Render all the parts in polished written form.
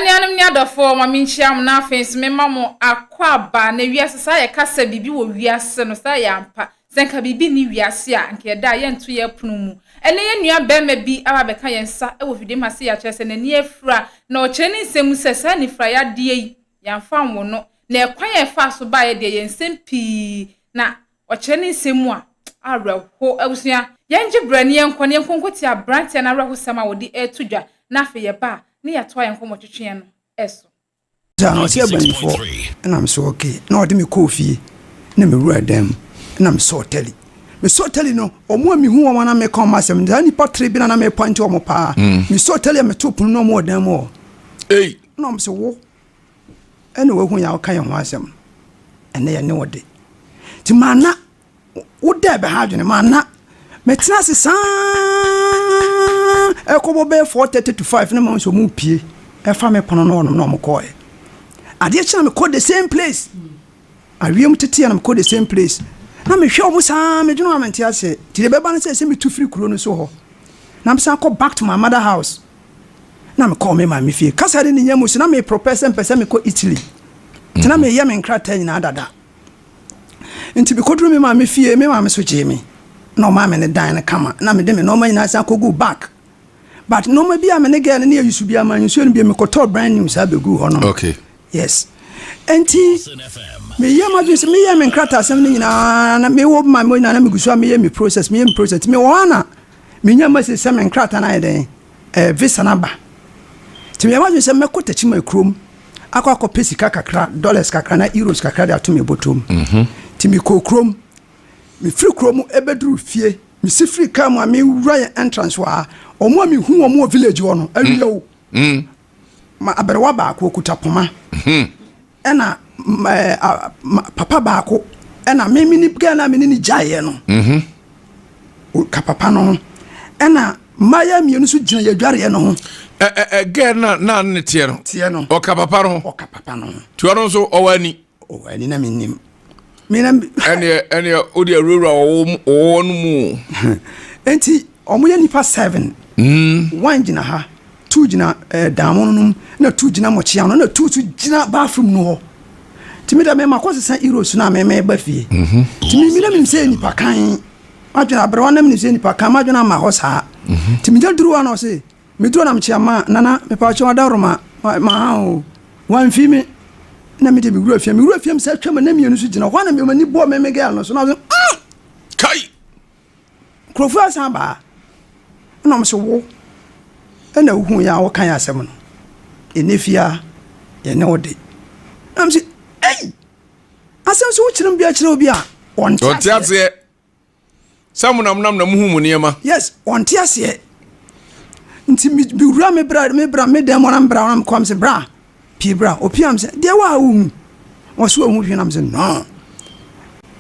Anuanom ne adɔfoɔ, ma menkyia mo na afei nso mema mo akwaaba. Na wiase saa yɛka sɛ biribi wɔ wiase no, saa yɛ ampa. Sɛ nka biribi nni wiase a, nka yɛda a yɛnto yɛn pono mu. Ɛnnɛ yɛn nua barima bi aba abɛka yɛn nsa wɔ fidiem ha sei akyerɛ sɛ n'ani afira, na ɔkyerɛ ne nsɛm mu sɛ saa anifirayadeɛ yi, yɛamfa anwo no, na ɛkwan a ɛfaa so baeɛ deɛ yɛ nsɛm pii, na ɔkyerɛ ne nsɛm mu a, awerɛho. Abusua, yɛngye berɛ na yɛnkɔ na yɛnkɔ nkɔtie aberanteɛ no awerɛhosɛm a ɔde reto dwa, na afei yɛba a, na yɛatoa yɛn nkɔmmɔtwetweɛ no so. Saa no ɔse abanyinfoɔ ɛna me so ok na ɔde me kɔɔ fie na me wura dan mu ɛna me sɔɔ tɛli me sɔɔ tɛli no ɔmo a me hu wɔn na me ka ɔmo asɛm saa nipa tere bi na na me pɔnte ɔmo paa me sɔɔ tɛli a me to pono na ɔmo wɔ dan mu hɔ ɛna ɔmo se wo ɛna wahu yɛn a woka yɛn ho asɛm no ɛnɛ yɛne wo de nti mana Wo dɛ bɛha adwene ma na metena ase saa ɛkɔbɔ bɛyɛ 4:30 to 5 na mahu sɛ ɔmo pie ɛfa me pono no hɔnom na ɔmo kɔɛ. Adeɛ kye na mekɔ the same place. Awie mu teteɛ na mekɔ the same place. Na mehwɛ ɔmo saa medwene ho a mente aseɛ. Nti deɛ ɛbɛba ne sɛ sɛ metu firi kuro no so hɔ na mesan kɔ back to my mother house. Na mekɔɔ me maame fie. Kasa de ne nya mu so na me prepare sɛ mpɛ sɛ mekɔ Italy. Nti na meyɛ me nkrataa nyinaa dada. Nti mekɔduruu me maame fie, me maame nso gyee me na ɔmaa me ne dan no kama na mede me nnoɔma nyinaa san kɔguu back. But nnoɔma bi a me ne girl no ne yɛ use biara manyusu ɛno bio, mekɔtɔɔ brand new saa bɛguu hɔ nom. Okay. Yes. Nti meyɛ m'adwene sɛ meyɛ me nkrataasɛm no nyinaa na mewɔ ma me nyinaa na megu so a meyɛ me process, meyɛ me process. Nti mewɔ hɔ a na menya message sɛ me nkrataa no ayɛ dɛn? Eh, visa no aba. Nti meyɛ m'adwene sɛ mɛkɔ Techiman kurom akɔ akɔpɛ sika kakra, dollars kakra na euros kakra de ato me bɔtɔ mu. Mhm. Nti mekɔɔ kurom. Mefiri kurom ɛbɛduru fie. Mesi firi kaa mu a mewura yɛn entrance hɔ a, wɔn a mehu wɔn wɔ village hɔ no, awia o. Mm. Ma aberewa baako okuta poma. Mhm. Ɛna papa baako ɛna me me ne girl na me ne ne gyaeɛ no. Mhm. Ka papa no ho. Ɛna mmayewa mmienu nso gyina yɛ adwareɛ no ho. Ɛ ɛ ɛ girl na na ne teɛ no. Teɛ no. Ɔka papa no ho. Ɔka papa no ho. Tí ɔno nso ɔwɔ ani. Ɔwɔ ani na me nim. Me na. Ɛneɛ ɛneɛ o deɛ wurawura ɔwɔ ɔwɔ no mu. Nti wɔn yɛ nipa seven. Mm. One gyina ha, two gyina ɛɛ eh, dan no mu, na two gyina mɔkyea no, na two nso gyina bathroom no hɔ. Nti mi dɛ mi ma kɔ sesa euros na mi mi ba fie. Mhm. Nti mi mi na mi sɛ nipa kan. Madwene aberewa na mi sɛ nipa kan madwene ama hɔ saa. Mhm. Nti mi gya duru hɔ na ɔse. Meduru na mekyea ma nana mepaakyɛw adaworoma ma ha o wamfi me na mede me wura fie me wura fie sɛ atwa ma na mmienu so gyina hɔ na me m'ani bɔɔ me me girl no so na ɔsɛ mm! Kai! Nkurɔfoɔ asan baa ɛna wɔn sɛ wo ɛna wohu yɛ a wɔka yɛ asɛm no ɛnɛ fie a yɛne wo de na wɔn sɛ ei asɛm so wokyerɛ mu bi akyerɛ obi a ɔnte aseɛ. Sɛ mo na monam na muhu mo nneɛma. Yes, ɔnte aseɛ. Nti me me wura me bra me bra me dan mu na me bra na me kɔ me sɛ bra pie bra opie am sɛ deɛ wɔ a wohu ɔso ohu hwee na me sɛ no.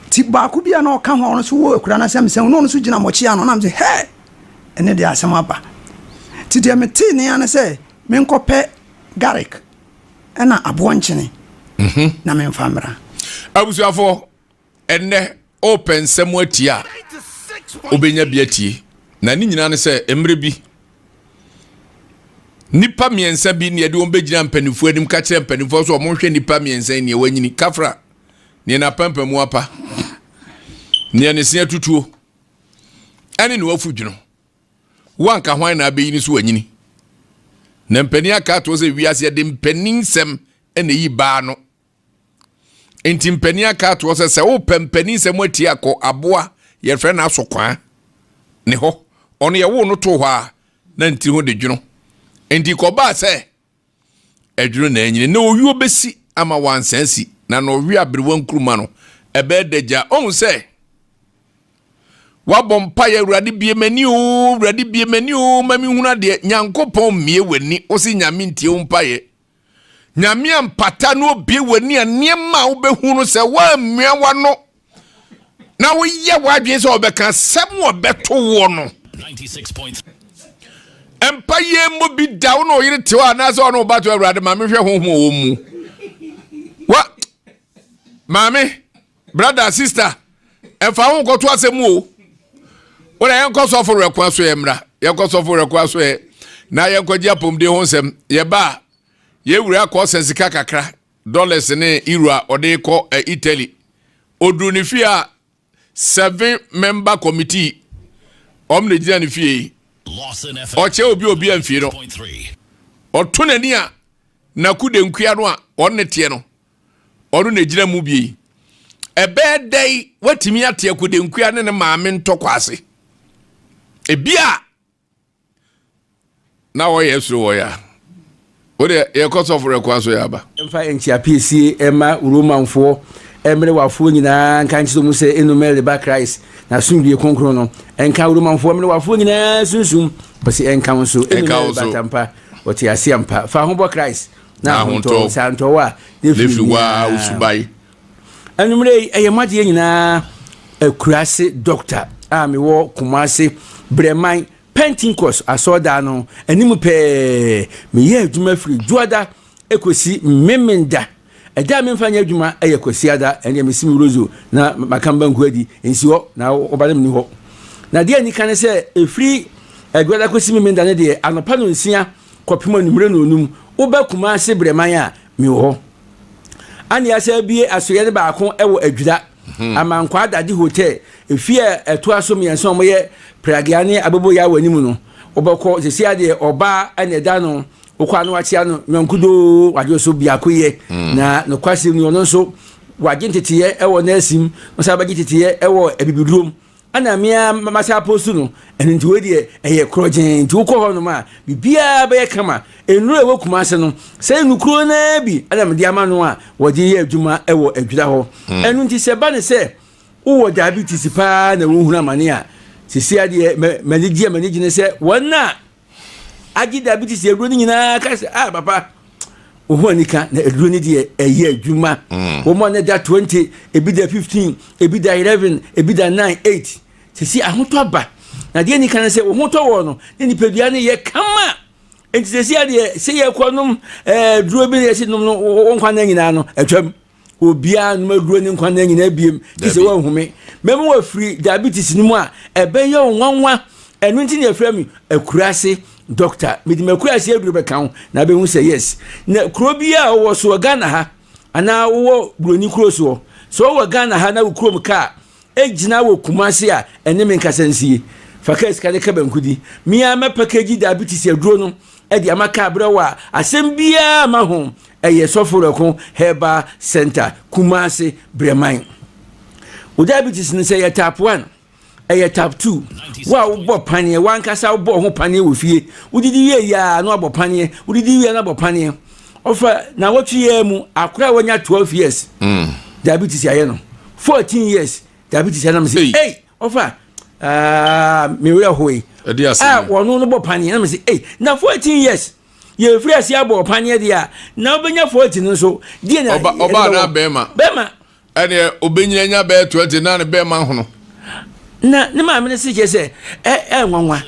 Ti baako bi a na ɔka ho a ɔno nso wɔ akura na sɛ me sɛ ɔno nso gyina mɔkye ano na me sɛ hɛ ɛne deɛ asɛm aba. Ti deɛ me tee ne ano sɛ menkɔpɛ garlic ɛna aboɔ nkyene mhm. na memfa mmra. Abusuafoɔ Ɛnnɛ, wopɛ nsɛm atie a, wobɛnya bi atie. Na ne nyinaa ne sɛ, mmerɛ bi, nnipa mmiɛnsa bi ne yɛde wɔn bɛgyina mpanimfoɔ anim ka kyerɛ mpanimfoɔ sɛ wɔnhwɛ nnipa mmiɛnsa yi neɛ wanyini kafra, neɛ n'apampamu apa, neɛ ne se atutuo, ɛne ne wafu dwono. Woanka hwan na abɛyi no so wanyini? Na mpanin aka atoɔ sɛ wiase yɛde mpanin nsɛm na ɛyi baa no. Enti mpanin aka ato hɔ sɛ sɛ wopɛ mpanin sɛ moatie akɔ aboa yɛfrɛ no asokwaa ne hɔ. Ɔno yɛwoo no too hɔ a na ne tiri ho de dwono. Enti kɔbaa sɛ ɛdwono na anyini na owuo bɛsi ama wansan asi na na ɔwe aberewa nkuruma no ɛbɛyɛ dagya. Ɔhu sɛ wabɔ mpaeɛ Awurade bie m'ani o Awurade bie m'ani o ma menhunu adeɛ. Nyankopɔn mmie w'ani wo se Nyame ntie wo mpaeɛ. Nyame ampata na obue w'ani a nneɛma a wobɛhu no sɛ woammua w'ano na woyɛ w'adwene sɛ ɔbɛka asɛm ɔbɛto woɔ no mpa yɛ mmɔ bi da wo na ɔyere te hɔ anaasɛ ɔne ɔba to awurade ma mehwɛ honhom a ɔwɔ mu wa maame brother sister ɛmfa ho nkɔto asɛm mu o wona yɛnkɔ sɔfo werɛko aso yɛ mmra yɛnkɔ sɔfo werɛko aso yɛ na yɛnkɔgye apɔmuden ho nsɛm yɛba a. Yɛwura kɔ sɛ sika kakra, dollars ne euro a ɔde kɔ Italy. Oduru ne fie a, seven member committee ɔm na gyina ne fie yi. Ɔkyɛ obi obi amfie no. Ɔto n'ani a n'akude nkua no a ɔne ne teɛ no, ɔno na gyina mu bie. Ɛbɛyɛ dɛn watumi ate akude nkua ne ne maame ntɔkwa ase? Ebia na wɔyɛ soro wɔ ya wo deɛ yɛkɔ sɔfo rɛ kwan so yɛ aba. Mfa nkyeapiesie mma Romanfoɔ mmerewafoɔ nyinaa nka nkyerɛ mu sɛ enum reba Christ n'asomdwie kronkron no nka Romanfoɔ mmerewafoɔ nyinaa sunsum ɔse ɛnka wo nso enum reba tampa ɔte ase ampa fa ho bɔ Christ na ahontɔ sɛ antɔ wo a ne firi nyinaa Anwummerɛ yi ɛyɛ mo adeɛ nyinaa Akurase Doctor a mewɔ Kumase Brɛman Pentecost asɔrdan no anim pɛɛ. Meyɛ adwuma firi Dwoada kɔsi Memenda. Ɛda a memfa nyɛ adwuma yɛ Kwasiada, ɛndeɛ mesi me rozo na maka me banku adi, nsi hɔ na woba na menni hɔ. Na deɛ anika ne sɛ ɛfiri Dwoada kɔsi Memenda no deɛ anɔpa nonsia kɔpem anwummerɛ nonum woba Kumase Brɛman a mewɔ hɔ. Ana yɛasan abue asoɛeɛ no baako wɔ Adwira, Amankwaa Dade Hotel, efie a ɛtoa so mmiɛnsa a wɔyɛ pragea ne aboboyaa wɔ anim no. Wobɛkɔ, seesei ara deɛ ɔbaa na ɛda no, wokɔ a na wakyea no nyɔnkodoo, wagye so biako yɛ. Na nokwasɛm ni, ɔno nso wagye nteteeɛ wɔ nɛɛse mu, na ɔsan bɛgye nteteeɛ wɔ abibidurom. Ɛna me ara masa apostu no, ɛno nti wei deɛ ɛyɛ korɔgyenn. Nti wokɔ hɔnom a, biribiara bɛyɛ kama. Nnuro a ɛwɔ Kumase no, saa nnuro koro no ara bi na mede ama no a wɔde yɛ adwuma wɔ Adwira hɔ. Ɛno nti sɛ ɛba no sɛ wowɔ diabetes paa na wohunu amane a, seesei ara deɛ m'ani gye a m'ani gye ne sɛ wɔn a agye diabetes aduro no nyinaa ka sɛ, ah papa, wo ho anika na aduro no deɛ ɛyɛ adwuma. Wɔn a na da 20, ebi da 15, ebi da 11, ebi da 9, 8. Sisi ahotɔ aba. Na deɛ nika no sɛ wo ho tɔ wɔ no, ne nipadua no yɛ kama. Nti sisi adeɛ sɛ yɛkɔ nom ɛɛ duro bi na yɛsi nom no wɔn nkwa na nyinaa no atwam. Obiara nom aduro ne nkwa nna nyinaa biem gye sɛ wanhu me. Mɛma wafiri diabetes no mu a ɛbɛyɛ wo nwanwa. Ɛno nti na yɛfrɛ me akuraase doctor. Mede m'akuraase aduro bɛka wo na abɛhu sɛ yes. Na kuro biara a wowɔ so wɔ Ghana ha anaa wowɔ buroni kuro soɔ, sɛ wowɔ Ghana ha na wo kurom kaa gyina wɔ Kumasi a, ɛne me nkasa nsie. Fa kaa sika no ka banku di. Me ara mɛpakagyi diabetes aduro no de ama kaa berɛ wo a asɛm biara mma ho. Ɛyɛ Sɔfo Rɛko Herbal Centre, Kumasi, Breman. Wo diabetes no sɛ ɛyɛ type 1, ɛyɛ type 2, wo a wobɔ paneɛ, w'ankasa wobɔ ho paneɛ wɔ fie, wodidi wie yɛ a na wabɔ paneɛ, wodidi wie a na wabɔ paneɛ. Ɔfa nawɔtwe yɛ mu, akora a wanya 12 years, mm. diabetes ayɛ no, 14 years, diabetes ayɛ no, sɛ, ei, ɔfa, ah, me werɛ hoe. A wɔno no bɔ paneɛ, na me sɛ, ei, na 14 years, Yɛfiri aseɛ abɔ ɔpaneɛ deɛ a, na wobɛnya 40 no nso. Deɛ na Ɔba ɔba anaa bɛrima? Bɛrima. Ɛneɛ ɔbɛnyina nya bɛyɛ 20 na ne bɛrima hono. Na ne maame no se kyerɛ sɛ ɛ ɛ nwanwa.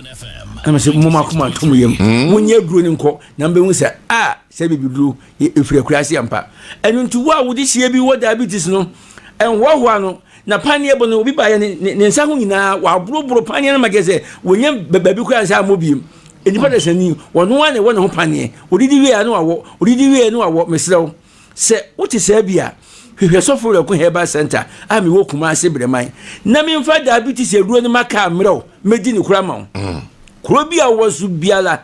Na me se mo akoma nto mo yam. Hmm. Monyɛ aduro no nkɔ na mbɛhu sɛ a sɛ bibiduro ɛfiri akuraase ampa. Ɛno nti wo a wode hyia bi wɔ diabetes no, ɛnhoahoa no. Na paneɛ bɔ no obi baeɛ ne ne nsa ho nyinaa waboroboro paneɛ no ma kyerɛ sɛ wɔnya baabi koraa nsa ammɔ biem. Nnipa dasani wɔno ara na ɛwɔ ne ho paneɛ. Odidi wie a na wawɔ, odidi wie a na wawɔ. Mesrɛ wo, sɛ wote saa bi a, hwehwɛ Sɔfo Werɛko Herbal Center a mewɔ Kumase Breman na memfa diabetes aduro no ma kaa mmerɛ wo mɛdi no koro ama wo. Mm. Kuro bi a wowɔ so biara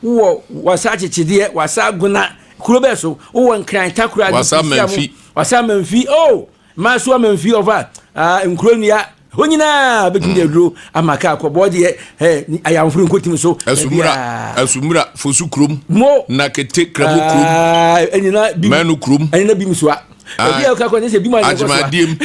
wowɔ wasa akyekyedeɛ, wasa agona, kuro bɛɛ so wowɔ Nkran Takoradi, wasa Mamfi, wasa Mamfi, oh! Maso ama mfi ɔfa ah, nkuro nnua hɔ nyinaa bɛtumi de aduro ama kaa kɔbɔɔ deɛ eh, ayamforo nkotim so asumura asumura fosu kurom mo nakete kramo kurom ah, ɛnyina bim mɛnu kurom ɛnyina bim soa ah, ebi a ɔka kɔ ne sɛ bim a na ɛkɔ soa agyemadiem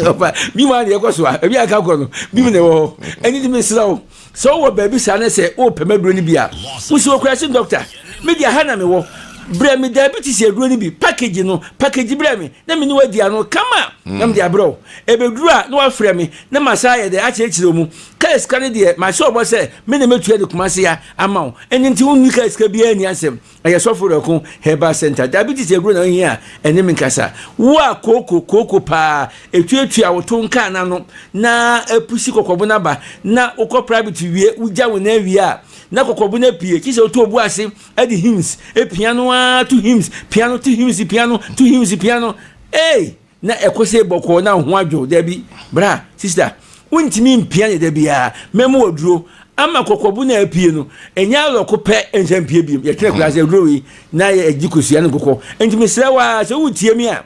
ɔfa bim a na ɛkɔ soa ebi a aka kɔ no bim na ɛwɔ hɔ ɛne ti mesrɛ wo Sɛ wowɔ baabi saa na sɛ worepɛ m'aduro no bi a, wo sɛ okura se dɔkta, me deɛ ha na mewɔ, brɛ me diabetes aduro no bi, package no, package brɛ me na me ne wo adi ano kama na mede abrɛ wo. Ɛbɛduru a na woafrɛ me na masan ayɛ dɛ akyerɛkyerɛ wo mu. Kaa sika no deɛ, mahyɛ wo bɔ sɛ me na mɛtua de Kumasi ha ama wo, ɛno nti wonni kaa sika biara nni asɛm. Ɛyɛ Sɔfo Rɛko Herbal Center. Diabetes aduro na wohia a, ɛne me nkasa. Wo a kooko, kooko paa, etuatua wo to nkaa no ano na apusi kɔkɔbo no aba na wokɔ private wie, wogya wo nan wie a, na kɔkɔbo no apue. Kye sɛ woto obu ase de hymns pia no ara. ara to hymns piano to hymns piano to hymns piano ei na ɛkɔ sɛ bɔkɔɔ na ho adwo dabi bra sister wontumi mpia ne da biara mɛmu waduro ama kɔkɔbo na apue no ɛnyɛ alɔko pɛ nsa mpie biom yɛtena kura sɛ aduro yi na yɛgye kosua ne nkokɔ nti mesrɛ wo a sɛ wotie mi a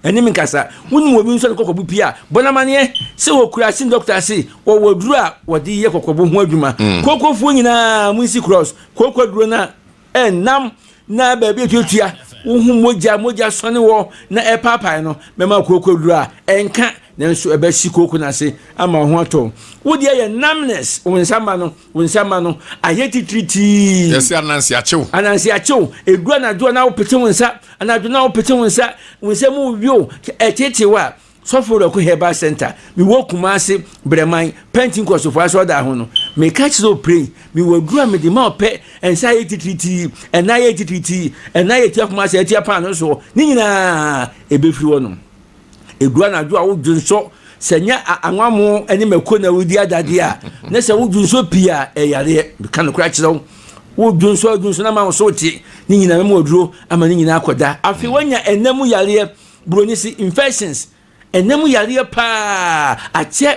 ɛne me nkasa wonim obi nso ne kɔkɔbo pie a bɔ no amaneɛ sɛ wɔkura asen dɔkta ase wɔwɔ aduro a wɔde yɛ kɔkɔbo ho adwuma mm. kokofoɔ nyinaa monsi cross koko aduro no a ɛnam na baabi atuatua wohu mogya mogya sɔne wɔ na ɛpaapae no mɛma kooko aduro a ɛnka nanso ɛbɛsi kooko no ase ama wo ho atɔ wo deɛ yɛ numbness wo nsa ma no wo nsa ma no ayɛ titiritii yɛsɛ ananse akyew ananse akyew edu anadwo na wopete wo nsa anadwo na wopete wo nsa wo nsa mu wio ɛtetew a Sɔfo Werɛko Herbal Centre, mewɔ Kumasi, Brɛman, Pɛnti Nkɔsofo Asɔrdan ho no, meka kyerɛ wo prɛi, mewɔ aduru a mede ma wo pɛ, nsa ayɛ titiritii, ɛnan ayɛ titiritii, ɛnan ayɛ tia Kumasi, atia paano soɔ, ne nyinaa ɛbɛfiri hɔ nom. Ɛduru anadwo a wodwo nsɔ, sɛ nyɛ anwammo ne mako na wodi adadeɛ a, na sɛ wodwo nsɔ pii a, ɛyareɛ. Meka nokorɛ akyerɛ wo. Wodwo nsɔ adwo nsɔ no ama wo so te, ne nyinaa mɛma aduro ama ne nyinaa akɔda. Afei woanya ɛnna mu yareɛ, Buroni se infections, ɛnna mu yareɛ paa, akyɛ,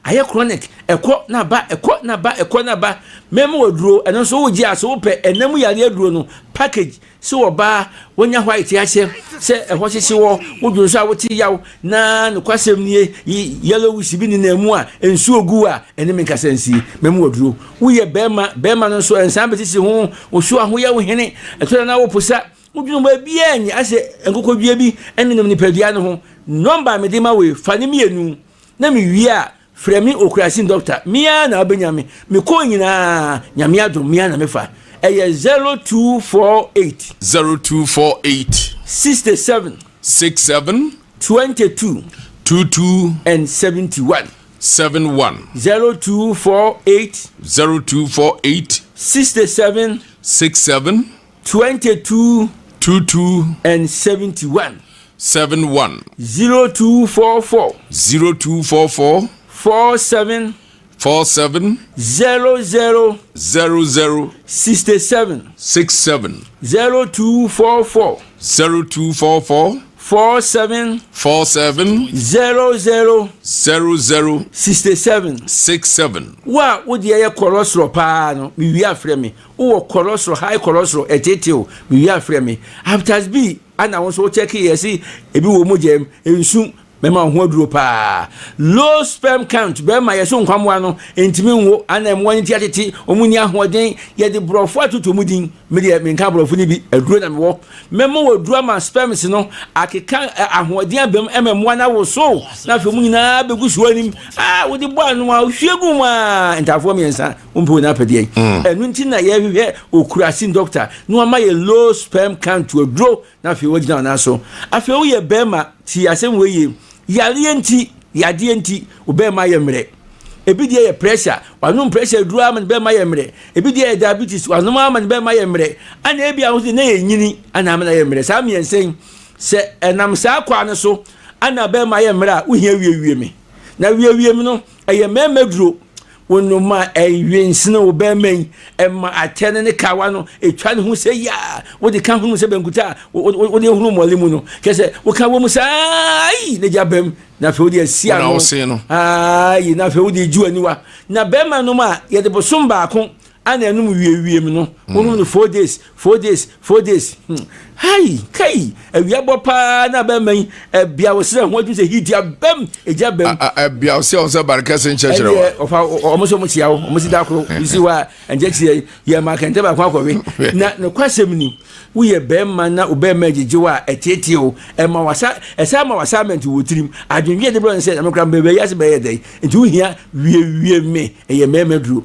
ayɛ chronic, ɛkɔ na ba, ɛkɔ na ba, ɛkɔ na ba. Mɛma waduro, ɛno nso wogye a so wopɛ ɛnna mu yareɛ aduro no package sɛ ɔbaa wanya white ahyɛ sɛ ɛhɔ hyehye wɔ wodwo nso a wote yaw na nokwasɛm nie yellowish bi nenam mu a nsuo gu a ɛne me nkasa nsie mɛma waduro. Woyɛ bɛrima, bɛrima no nso ɛnsan bɛsisi ho, wo so ahoyɛ wo hene, ɛtɔ da na woposa Wodwene baabiara nyi asɛ nkokɔdua bi nenam nipadua no ho. Nɔmba a mede ma wo yi, fa ne mmienu na mewie a, frɛ me Okurasin dɔkta. Me ara na wobɛnya me. Me kɔɔ nyinaa, Nyame adom, me ara na mefa. Ɛyɛ 0248. 0248. 67. 67. 22. 22. And 71. 71. 0248. 0248. 67. 67. 22. 22. And 71. 71. 0244. 0244. 47. 47. 00. 00. 67. 67. 0244. 0244. 47. 47. 00. 00. 67. 67. Wo a wo deɛ yɛ kɔlɔsrɔ paa no, mewie afrɛ me. Wowɔ kɔlɔsrɔ, high kɔlɔsrɔ, ɛteetee wo, mewie afrɛ me. Hepatitis B, ana wo nso wo kyɛke yɛ se ebi wɔ mogya mu, nsu, mɛma wo ho aduro paa. Low sperm count, bɛrima yɛ so nkwamoa no ntumi nwo, ana mmoa no ti atete, wɔn nni ahoɔden, yɛde borɔfo atoto mu din, me deɛ menka borɔfo no bi, aduro na mewɔ. Mɛma wo aduro ama sperms no akeka ahoɔden abam ma mmoa no awosow, na afei wɔn nyinaa bɛgu so anim. Ah, wode bɔ ano a, wohwie gu mu a, ntaafoɔ mmiɛnsa. Wompɛ wɔn apɛdeɛ yi. Mm. Ɛno nti na yɛhwehwɛ okurasin doctor na wama yɛ low sperm count aduro na afei wagyina wɔn so. Afei woyɛ bɛrima ti asɛm wei yie. Yareɛ nti, yadeɛ nti, wo bɛrima yɛ mmerɛ. Ebi deɛ yɛ pressure, wanom pressure aduro ama ne bɛrima yɛ mmerɛ. Ebi deɛ yɛ diabetes, wanom ama ne bɛrima yɛ mmerɛ. Ana ebi ahosuo na yɛ nyini ana ama na yɛ mmerɛ. Saa mmiɛnsa yi, sɛ ɛnam saa kwan no so ana bɛrima yɛ mmerɛ a, wohia wiewie me. Na wiewie me no, ɛyɛ mmarima duro. Wo nnoma a ɛnwe nsene wo bɛrima yi, ɛma atɛ no ne kawa no ɛtwa ne ho sɛ yaa. Wode ka hunu sɛ bankuta a wode hunu mmɔle mu no, kyerɛ sɛ woka wɔ mu saa yi na gya bam na afei wode asi ano ayi na afei wode gye w'aniwa. Na bɛrima nom a yɛde bosom baako ana ɛnom wiewiem no, wonom no 4 days, 4 days, 4 days. Hai kai awia bɔ paa na bɛrima yi ɛbea wo serɛ ho adwuma sɛ heat abam egya bam. Ɛbea wo sɛ ɔsɛ barikɛse nkyɛkyerɛ wa. Ɛdeɛ ɔfa ɔmo sɛ ɔmo kyia wo ɔmo si da koro si hɔ a nkyɛkyerɛ yɛ ma kɛntɛ baako akɔwe na nokwasɛm ni woyɛ bɛrima na wo bɛrima gyegye wo a ɛteetee wo ɛma wasa ɛsɛ ma w'assignment wɔ tirim adwendwen de brɛ no sɛ na mekora mbɛbɛ yi ase bɛyɛ dɛn nti wohia wiewie me ɛyɛ mmarima duro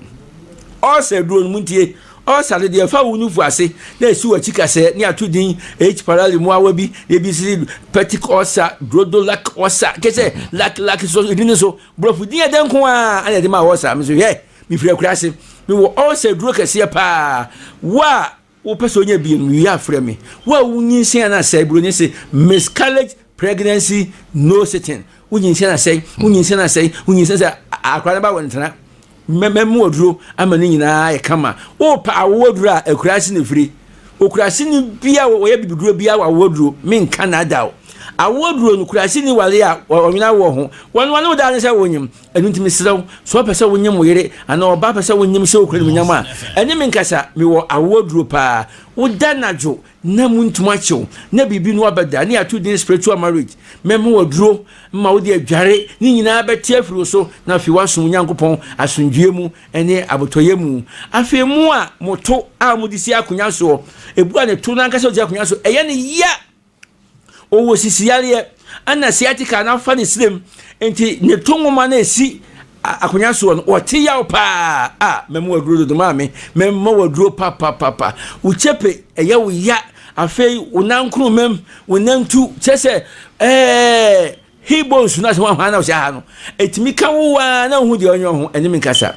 ɔsɛ duro no mu ntie. Ɔsa no deɛ fa wo nufu ase na esi w'akyi kasɛɛ ne ato din H. pylori mmoawa bi na ebi si peptic ulcer, Brodolac ulcer, kyɛ sɛ lak lak so edin no so borɔfo din ɛdɛ nko ara na yɛde ma ulcer. Me nso hwɛ mefiri akuraase mewɔ ulcer duro kɛseɛ paa. Wo a wopɛ sɛ onya bi no wie afrɛ me. Wo a wonyinsɛn anaa sɛe buroni se miscarriage pregnancy no sitting wonyinsɛn asɛe wonyinsɛn asɛe wonyinsɛn sɛ akora no ba wɔ ntena mɛmu aduro ama ne nyinaa ayɛ kama. Wopɛ awoɔ aduro a akuraase na ɛfiri. Okuraseni biara wɔyɛ bibiduro biara wɔ awoɔ duro, menka nada o. Awoɔ duro no, kuraseni ware a, ɔnwene awoɔ ho. Wɔn wɔne wo daa ne sɛ wonyem. Ɛno nti mesrɛ wo, sɛ wopɛ sɛ wonyem wo yere anaa ɔbaa pɛ sɛ wonyem hyɛ wo kunu animuonyam a, ɛne me nkasa. Mewɔ awoɔ duro paa. Woda anadwo na muntum akyew na biribi no abɛda ne yɛato din spiritual marriage. Mɛma wo aduro ma wode adware, ne nyinaa bɛte afiri wo so na afei woasom Onyankopɔn asomdwoeɛ mu ne abotɔyɛ mu. Afei mo a moto a mode si akonnwa soɔ, ebu a ne to no ankasa ɔte akonnwa so, ɛyɛ ne ya. Ɔwɔ sisi yareɛ, ɛna sciatica no afa ne srem, nti ne to nwoma no ɛsi akonnwa soɔ no, ɔte yaw paa. A mɛma waduro dodo maame, mɛma waduro papapapa. Wo kyepe ɛyɛ wo ya, afei wo nankoro mɛm, wo nantu, kyɛ sɛ ɛɛ He bɔ nsu no ase hwanhwan na ɔhyɛ ha no, ɛtumi ka wo ara na wohu deɛ ɔnyɛ ho, ɛne me nkasa.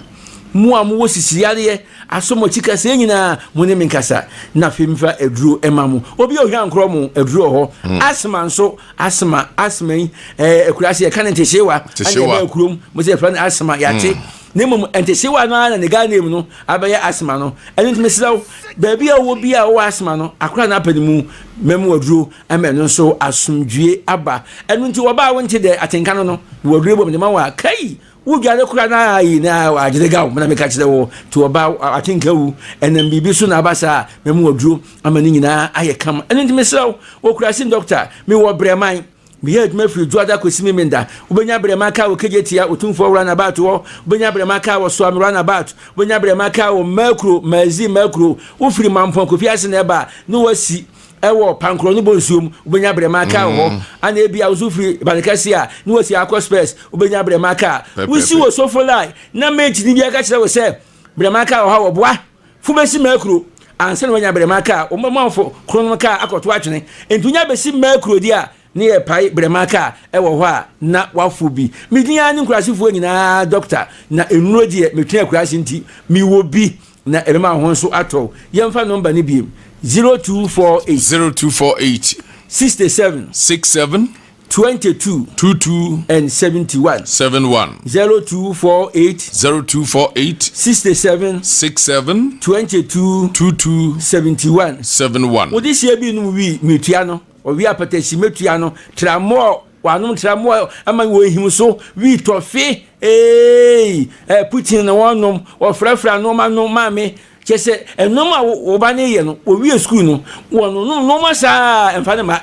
Mo a mowɔ sisi yareɛ, asɔ mo akyi kaseɛ nyinaa, mo ne me nkasa, na afei mfa aduro ma mo. Obi a ohia nkorɔ mo, aduro wɔ hɔ. Hmm. Asma nso, asma, asma yi, ɛɛ akura ase yɛka no ntehyewa, ɛna ɛbɛn kurom, mo sɛ yɛfrɛ no asma, yɛate. Hmm. Na mmom ntehyewa no ara na ne Ghana name no abɛyɛ asma no. Ɛno nti mesrɛ wo, baabi a wowɔ bi a wowɔ asma no, akora no apɛ ne mu, mɛmu aduro. Ɛma ɛno nso asomdwie aba. Ɛno nti wɔba a wonte dɛ atenka no no, mewɔ aduro bɔ mede ma wo a, kai! Wodware koraa na ayi na agyere gaw na meka kyerɛ wo. Nti wɔba atenka wu, ɛnam biribi so na aba saa a, mɛma wo aduro ama ne nyinaa ayɛ kama. Ɛno nti mesrɛ wo, wɔ Kurase Dɔkta, mewɔ Brɛman. Meyɛ adwuma firi Dwoada kɔsi Memenda. Wobɛnya Brɛman kaa wɔ Kejetia, Otumfoɔ Runabout hɔ. Wobɛnya Brɛman kaa wɔ Soame Runabout. Wobɛnya Brɛman kaa wɔ Makuro, Mazi Makuro. Wofiri Mampɔn Kofi ase na ɛba a, na woasi ɛwɔ pankorɔ no bɔ nsuo mu wobɛnya brɛma kaa wɔ hɔ mm. ana ebi a woso firi banekɛse a ne wasi akɔ spurs wobɛnya brɛma kaa wosi wɔ sofo line na mate ni bi aka kyerɛ wo sɛ brɛma kaa wɔ hɔ a wɔboa fo bɛsi makuro ansa na wanya brɛma kaa wɔmamfo kronom kaa akɔto atwene nti wonya bɛsi makuro di a ne yɛ pae brɛma kaa ɛwɔ hɔ a na wafo bi medin ara ne nkurasefoɔ nyinaa dɔkta na nnuro deɛ metwe akurase nti mewɔ bi Na ɛbɛma wo ho nso atɔ wo. Yɛmfa nɔmba no biem, 0248. 0248. 67. 67. 22. 22. And 71. 71. 0248. 0248. 67. 67. 22. 22. 71. 71. Wode hyia bi nom wii metua no, ɔwe apɛtɛsi metua no, tramɔɔ Wɔanom tra mmoa ama wɔahim so, wii tɔfe, eei, eh, putin na wɔnom, wɔfrafra nnoɔma no maame. Kyɛ sɛ nnoɔma a wo ba no yɛ no, wɔwie sukuu no, wɔnonom nnoɔma saa ɛmfa no ma.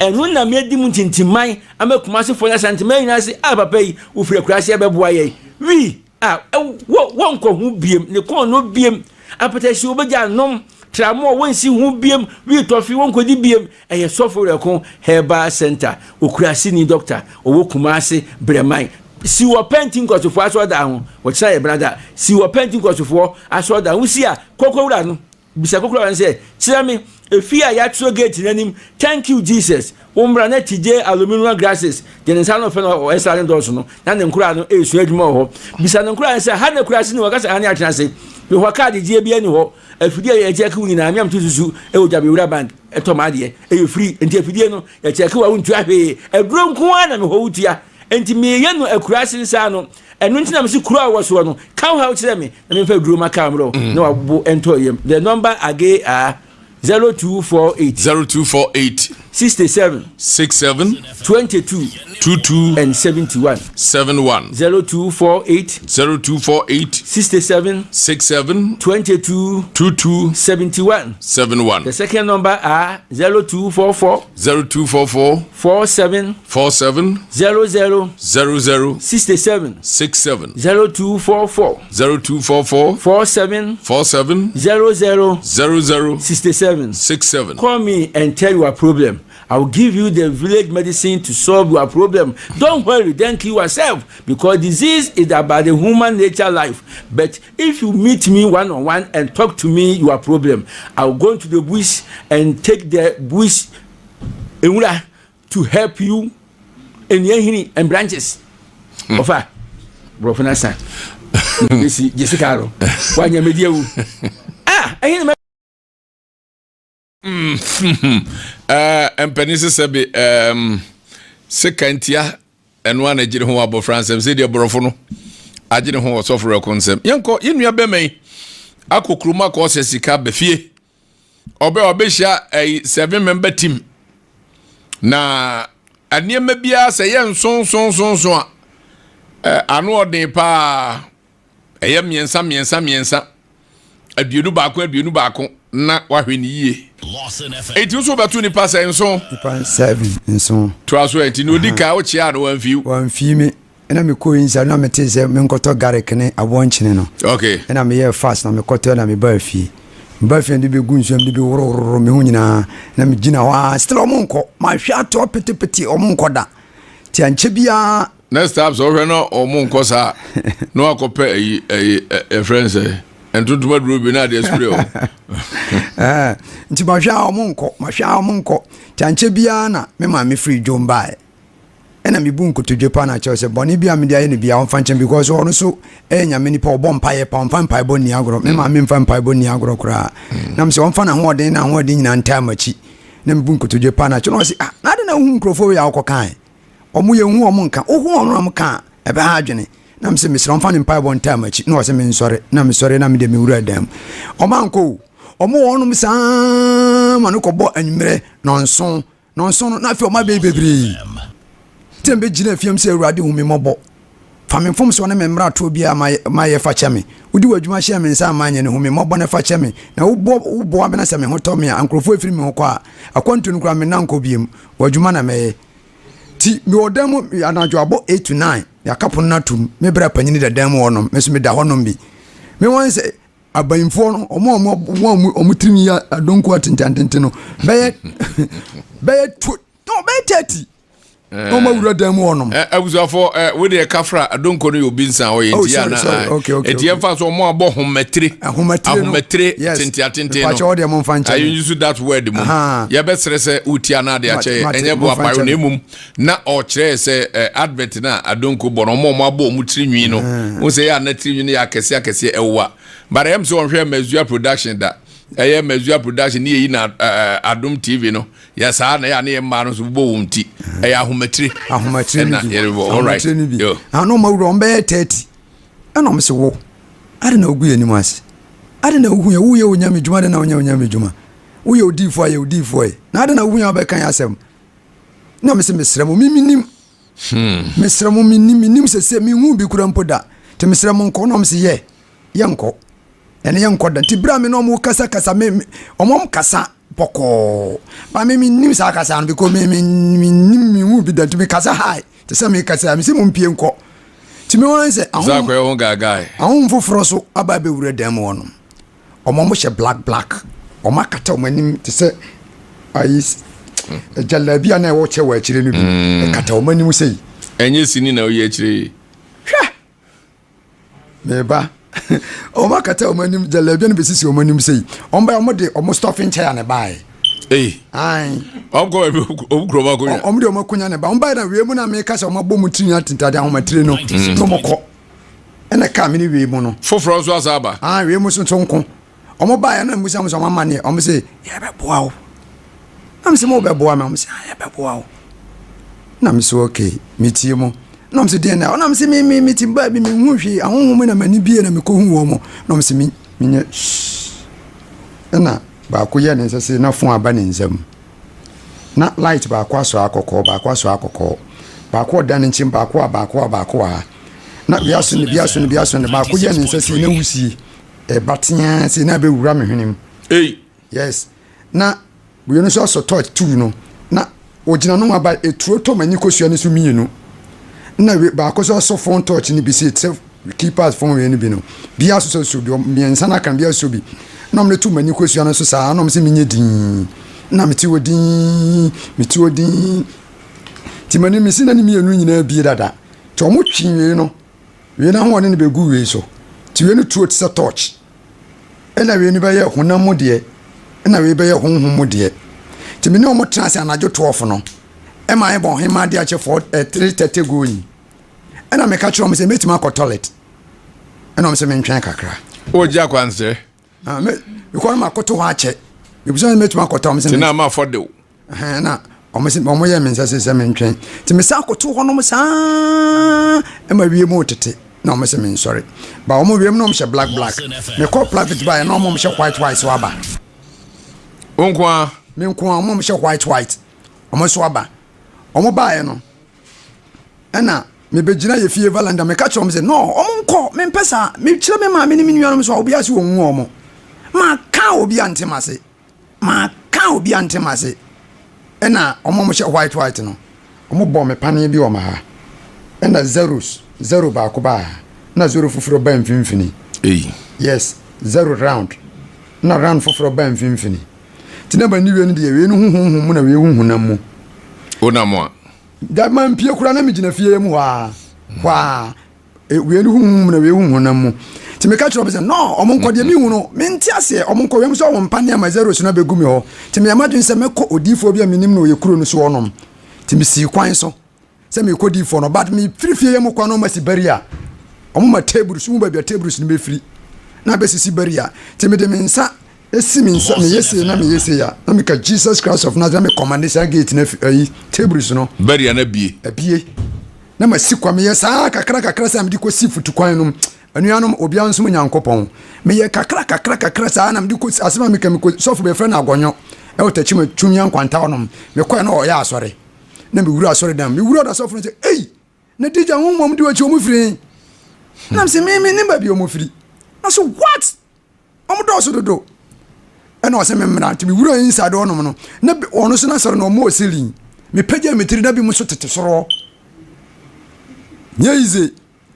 Ɛno na medi mu ntintimman ama Kumasefoɔ ne Asanteman nyinaa se, ah papa yi, wofiri akuraase ɛbɛboa yɛn. Wii, ah, wɔ, wɔnkɔ ho biem, ne kɔn no biem, apɛtɛhye wɔbɛgya nom, tramɔɔ wɔnsi ho biem, wii tɔfe wɔnkɔdi biem. Ɛyɛ Sɔfo Werɛko Herbal Centre, Okuraseni Dɔkta, ɔwɔ Kumase, Brɛman. Si wɔ Pɛnti Nkɔsofoɔ Asɔredan ho, ɔkyena yɛ Brada. Si wɔ Pɛnti Nkɔsofoɔ Asɔredan ho. Wosi a, kɔ kɔwura no. Bisa kɔkɔwura no sɛ, Kyerɛ me efie a yɛatwerɛ gate no anim, Thank you Jesus. Wo mmra na TJ Aluminium Glasses deɛ ne nsa ano fɛ no ɔsra ne dɔɔso no, na ne nkoraa no resua adwuma wɔ hɔ. Bisa ne nkoraa no sɛ, Ha na Kurase ni? Wɔka sɛ, Aane, atena ase. Mehɔ kaade gyeɛ biara nni hɔ. Afidie a yɛkyɛke wo nyinaa, me a meto susu wɔ Dwabewura Bank tɔ m'adeɛ, ɛyɛ free, nti afidie no yɛkyɛke wo a wontua hwee, aduro nko ara na mehɔ wotua, nti meyɛ no akuraase nsa ano, ɛno nti na mese kuro a wowɔ soɔ no, ka wo haw kyerɛ me na memfa aduro ma kaa mmerɛ wo na wabo ntɔ yam. The number again are 0248. 0248. 67. 67. 22. 22. And 71. 71. 0248. 0248. 67. 67. 22. 22. 71. 71. The second number are 0244. 0244. 47. 47. 00. 00. 67. 67. 0244. 0244. 47. 47. 00. 00. 67. 67. Call me and tell your problem. I will give you the village medicine to solve your problem. Don't worry, don't kill yourself because disease is about the human nature life. But if you meet me one on one and talk to me your problem, I will go into the bush and take the bush nwura to help you nnua nhini and branches. Hmm. Ɔfa borɔfo no asa bɛsi gye sika no wanyɛ medi awu. Ah, ɛhe na Mpanin sɛ sɛbe sika ntia ɛno a na gyere ho abɔfra nsɛm sɛ deɛ borɔfo no agyere ho ɔsɔfo rɛko nsɛm. Yɛnkɔ yɛn nua bɛma yi akɔ kurom akɔ ɔsɛ sika bɛfie. Ɔbɛ ɔbɛhyia ɛyi 7 member team. Na nneɛma biara sɛ yɛ nsonsonsonson a, ano ɔden paa. Ɛyɛ mmiɛnsa mmiɛnsa mmiɛnsa, 21 21 na wahwɛ ne yie. Eti nso wobɛto nipa sɛ nson. Nipa seven nson. Toa so ɛ nti na odi kan wokyea no wamfi wo. Wamfi me. Ɛna mekɔɔ inside na metee sɛ menkɔtɔ garlic ne aboɔnkyene no. Okay. Ɛna meyɛɛ fast na mekɔtɔɛ na mebaa fie. Mebaa fie na mede bɛgu nsuo na mede bɛworɔworɔ me ho nyinaa na megyina hɔ ara still ɔmo nkɔ. Mahwɛ ato apetepete ɔmo nkɔ da. Nti ankyɛ biara. Next time sɛ wohwɛ na ɔmo nkɔ saa na wakɔpɛ ayi ayi ɛfrɛ n sɛ ntontom aduro bi na adeɛ spray ɔmo. Nti mahwɛ a ɔmo nkɔ mahwɛ a ɔmo nkɔ. Nti ankyɛ biara na me maame firi dwom baeɛ. Ɛna mebu nkotodwe paa na kyerɛ sɛ bɔne bi a mede ayɛ no biara ɔmfa nkyɛn because ɔno so ɛyɛ nyame nipa ɔbɔ mpaeɛ pa ɔmfa mpaebɔ nni agorɔ me maame mfa mpaebɔ nni agorɔ koraa mm. na mesɛ ɔmfa n'ahoɔden na ahoɔden nyinaa ntaa m'akyi na mebu nkotodwe paa na kyerɛ na ɔse ah na ade na wohu nkurɔfoɔ wei a wokɔ kae ɔmo yɛ hu ɔmo nka wohu ɔmo na ɔmo ka a ɛbɛha adwene na mesɛ mesrɛ ɔmfa ne mpaebɔ ntaa m'akyi na ɔse mensɔre na mesɔre na mede mewura dan mu ɔmo ankɔ o ɔmo wɔ hɔnom saa ma no kɔbɔ anwummerɛ nɔnson Nɔnson no, na afei ɔma bɛyɛ bebree. Nti na mebɛgyina afiam sɛ, Awurade, hu me mmɔbɔ. Fa me mfomsoɔ ne me mmaratoɔ biara a mayɛ fa kyɛ me. Wode w'adwuma hyɛɛ me nsa a manyɛ no, hu me mmɔbɔ na fa kyɛ me. Na woboa me na sɛ me ho tɔ me a, nkurɔfoɔ afiri me ho kɔ a, akwantuo no koraa menna nkɔ bio. W'adwuma na mɛyɛ. Nti mewɔ dan mu anadwo abɔ 8 to 9, yɛaka pono no atom. Me bra panyini da dan mu hɔnom, me nso meda hɔnom bi. Me wɔn sɛ Abayimfoɔ no, wɔn a wɔn a wɔn tirim yɛ adonko atentententen no, bɛyɛ bɛyɛ tu no bɛyɛ 30 na wɔn awura dan mu hɔnom. Abusuafo ɛ wo deɛ kafra adonko no yɛ obi nsa ɔyɛ Oh, nti sorry, ana sorry. Okay, okay, eti okay. yɛmfa so wɔn abɔ ahomatire Ahomatire no. ahomatire Yes. tenten atenten no Mepakyɛ wo deɛ momfa nkyɛ I me. use that word mu Aha. yɛbɛsrɛ sɛ wotia no ade akyɛ yɛ Mate, ɛnyɛ boa momfa payo nkyɛ na me. mmom na ɔkyerɛɛ sɛ eh, advert no a adonko bɔ no ɔmo a ɔmo abɔ ɔmo tiri nwi no wo sɛ yɛ a na tiri nwi no yɛ akɛseɛ akɛseɛ ɛwowa but ɛyɛ m sɛ ɔnhwɛ Mazua production da ɛyɛ Mazua production ne yɛyi na eh, Adom TV no yɛ saa na yɛ a ne yɛ mmaa no nso bobɔ wɔn ti ɛyɛ ahomatire Ahomatire no ɛna bi. yɛde bɔ all right Ahomatire no bi. yo Ah, na ɔmo awura ɔmo bɛyɛ 30. Ɛna ɔmo se wo, ade na wogu yɛn anim ase? Ade na wohu yɛn? Woyɛ onyame dwuma de na wonyɛ onyame dwuma? Woyɛ odiyifoɔ a yɛ odiyifoɔ ɛ. Na ade na wohu yɛn a wobɛka yɛn asɛm? Na mese mesrɛ mo, me menim. Mesrɛ mo menim, menim sɛ sɛ menhu bi kura mpo da. Nti mesrɛ mo nkɔ. Na ɔmo se yɛ, yɛnkɔ. Ɛne yɛnkɔ da. Nti berɛ a me ne ɔmo kasa kasa, me, me ɔmo kasa bɔkɔɔ. Ba me mennim saa kasa no because me, me, menim, menhu bi da. Nti me kasa high. Te sɛ me kasa, mese mo mpie nkɔ. Nti me wɔn sɛ sɛ akɔyɛ ho gaagae ahonhom foforɔ so aba abɛwura dan mu hɔnom. Wɔn a wɔhyɛ black black, wɔn akata wɔn anim te sɛ ayi jalabi a na ɛwɔ kyɛ wɔ akyire no bi. Ɛkata wɔn anim sei. Ɛnyɛ sini na woyi akyire yi. Hwɛ! Meba. Wɔn akata wɔn anim jalabi no bɛsisi wɔn anim sei. Wɔn bɛyɛ wɔn de wɔn stuffing chair na ɛbaeɛ. Ei. Ae. Wɔn kɔ baabi wɔn kuro wɔn akonya. Wɔn de wɔn akonya na ɛba. Wɔn baeɛ na wie mu na meka sɛ wɔn abɔ mu tiri atentade ahomatire no. Na wɔn kɔ. Ɛna kaa me ne wie mu no. Foforɔ nso asa aba. Ah, wie mu nso nso nko. Wɔn baeɛ na mmusa wɔn sɛ wɔn amaneɛ. Wɔn se yɛbɛboa wo. Na me se mo bɛboa me. Wɔn se ah yɛbɛboa wo. Na me se okay, metie mo. Na wɔn se deɛ na. Na me se me me me ti baa bi me hu hwee. Ahonhom na m'ani bie na me kɔ hu wɔn. Na wɔn se me menyɛ shh. Ɛna baako yɛ ne nsa se na fon aba ne nsam. Na light baako asɔ akɔkɔɔ, baako asɔ akɔkɔɔ. Baako ɔda ne nkyɛn, baako a baako a baako wɔ ha. Na bi aso ne bi aso ne bi aso ne baako yɛ ne nsa sei na wusie ɛba teaa sei na abɛwura me hwene mu. Ei. Yes. Na wei no nso asɔ torch tuu no na ogyina no aba eturo tɔ m'ani kosua no so mmienu. Na wei baako nso asɔ phone torch no bi sei te sɛ keypad phone wei no bi no. Bi asosɔ so bi mmiɛnsa no aka bi asɔ bi. Na wɔde to m'ani kosua no so saa na wɔn sɛ menyɛ dinn. Na mete hɔ dinn, mete hɔ dinn. Nti m'ani mesi na ne mmienu nyinaa bie dada. Nti wɔn twe wei no, wei no ahoɔden no bɛgu wei so. Nti wei no tuo te sɛ torch. Ɛna wei no bɛyɛ honam mu deɛ, ɛna wei bɛyɛ honhom mu deɛ. Nti me ne wɔn tena ase anadwo 12 no, ɛma ayɛ bɔ ɔhemmaa de akyɛ 4 eh, 3:30 going. Ɛna meka kyerɛ wɔn sɛ mɛtumi akɔ toilet. Ɛna wɔn sɛ mentwɛn kakra. Wogye akwansrɛ? Ah, me mekɔ no makoto hɔ akyɛ. Mebisa sɛ mɛtumi akɔ toilet. Tena ama afɔ de wo. Ɛhɛn na wɔn sɛ wɔn yɛ me nsa sɛ sɛ mentwɛn. Nti mesan koto hɔnom saa ɛma wiem tete na wɔn sɛ mensɔre. Ba wɔn wiem na wɔn hyɛ black black. Mekɔ private baeɛ na wɔn hyɛ white white so aba. Wo nko ara? Me nko ara, wɔn a wɔhyɛ white white, wɔn nso aba. Wɔn baeɛ no, ɛna mebɛgyina yɛ fie valanda, meka kyerɛ wɔn sɛ, no, wɔn nkɔ, mempɛ saa. Mekyerɛ me maame ne me nuanom so a, obiara se wɔnhu wɔn. Maka a obiara nte m'ase. Maka a obiara nte m'ase. Ɛna wɔn a wɔhyɛ white white no, wɔbɔɔ me paneɛ bi wɔ m'ha. Ɛna zeros, zero baako baa ha, ɛna zero foforɔ baa mfimfini. Ei. Yes, zero round. Ɛna round foforɔ baa mfimfini. Nti na m'ani wei no deɛ, wei no hu honhom mu na wei hu honam mu. Wonam a? Da mampie koraa na megyina fie mu hɔ ara, hɔ ara. E, wei no hu honhom mu na wei hu honam mu. Nti meka kyerɛ wɔn sɛ, no, wɔn nkɔ deɛ mehu no, mente aseɛ, wɔn nkɔ. Wei nso wɔn mpa nneɛma zeros no abɛgu me hɔ. Nti meyɛ m'adwene sɛ mɛkɔ odiyifoɔ bi a menim no ɔyɛ kuro no so hɔnom. Nti mesii kwan so sɛ merekɔ diyifoɔ no, but mefiri fie yɛ mu kwan no wɔn asi barrier. Wɔn ma tables, wohu baabi a tables no bɛfiri na abɛsisi barrier. Nti mede me nsa esi me nsa meyɛ sei na meyɛ sei a na meka Jesus Christ of Nazareth na me commande saa gate no afi ayi tables no. Barrier no abie. Abie. Na masi kwa meyɛ saa kakra kakra saa mede kɔsi futukwan no mu. Anuanom obiara nsom Nyankopɔn. Meyɛ kakra kakra kakra saa na mede kɔsi asɛm a meka mekɔ sɔfo bɛfrɛ no Agɔnyɔ ɛwɔ Takyima Tumia Nkwanta hɔnom. Mekɔɛ na ɔyɛ asɔre. Na mewura asɔre dan mu. Mewura ɔda sɔfo no sɛ ei na digya honhom di w'akyi wɔn firi he? Na mese me me ne baabi wɔn firi. Na so what? Wɔn dɔɔso dodo. Ɛna ɔsɛ me mmra nti mewura inside hɔnom no na ɔno nso n'asɔre no ɔmmɔɔ ceiling. Mepagya me tiri na bi mu nso tete soro hɔ. Nyɛ easy,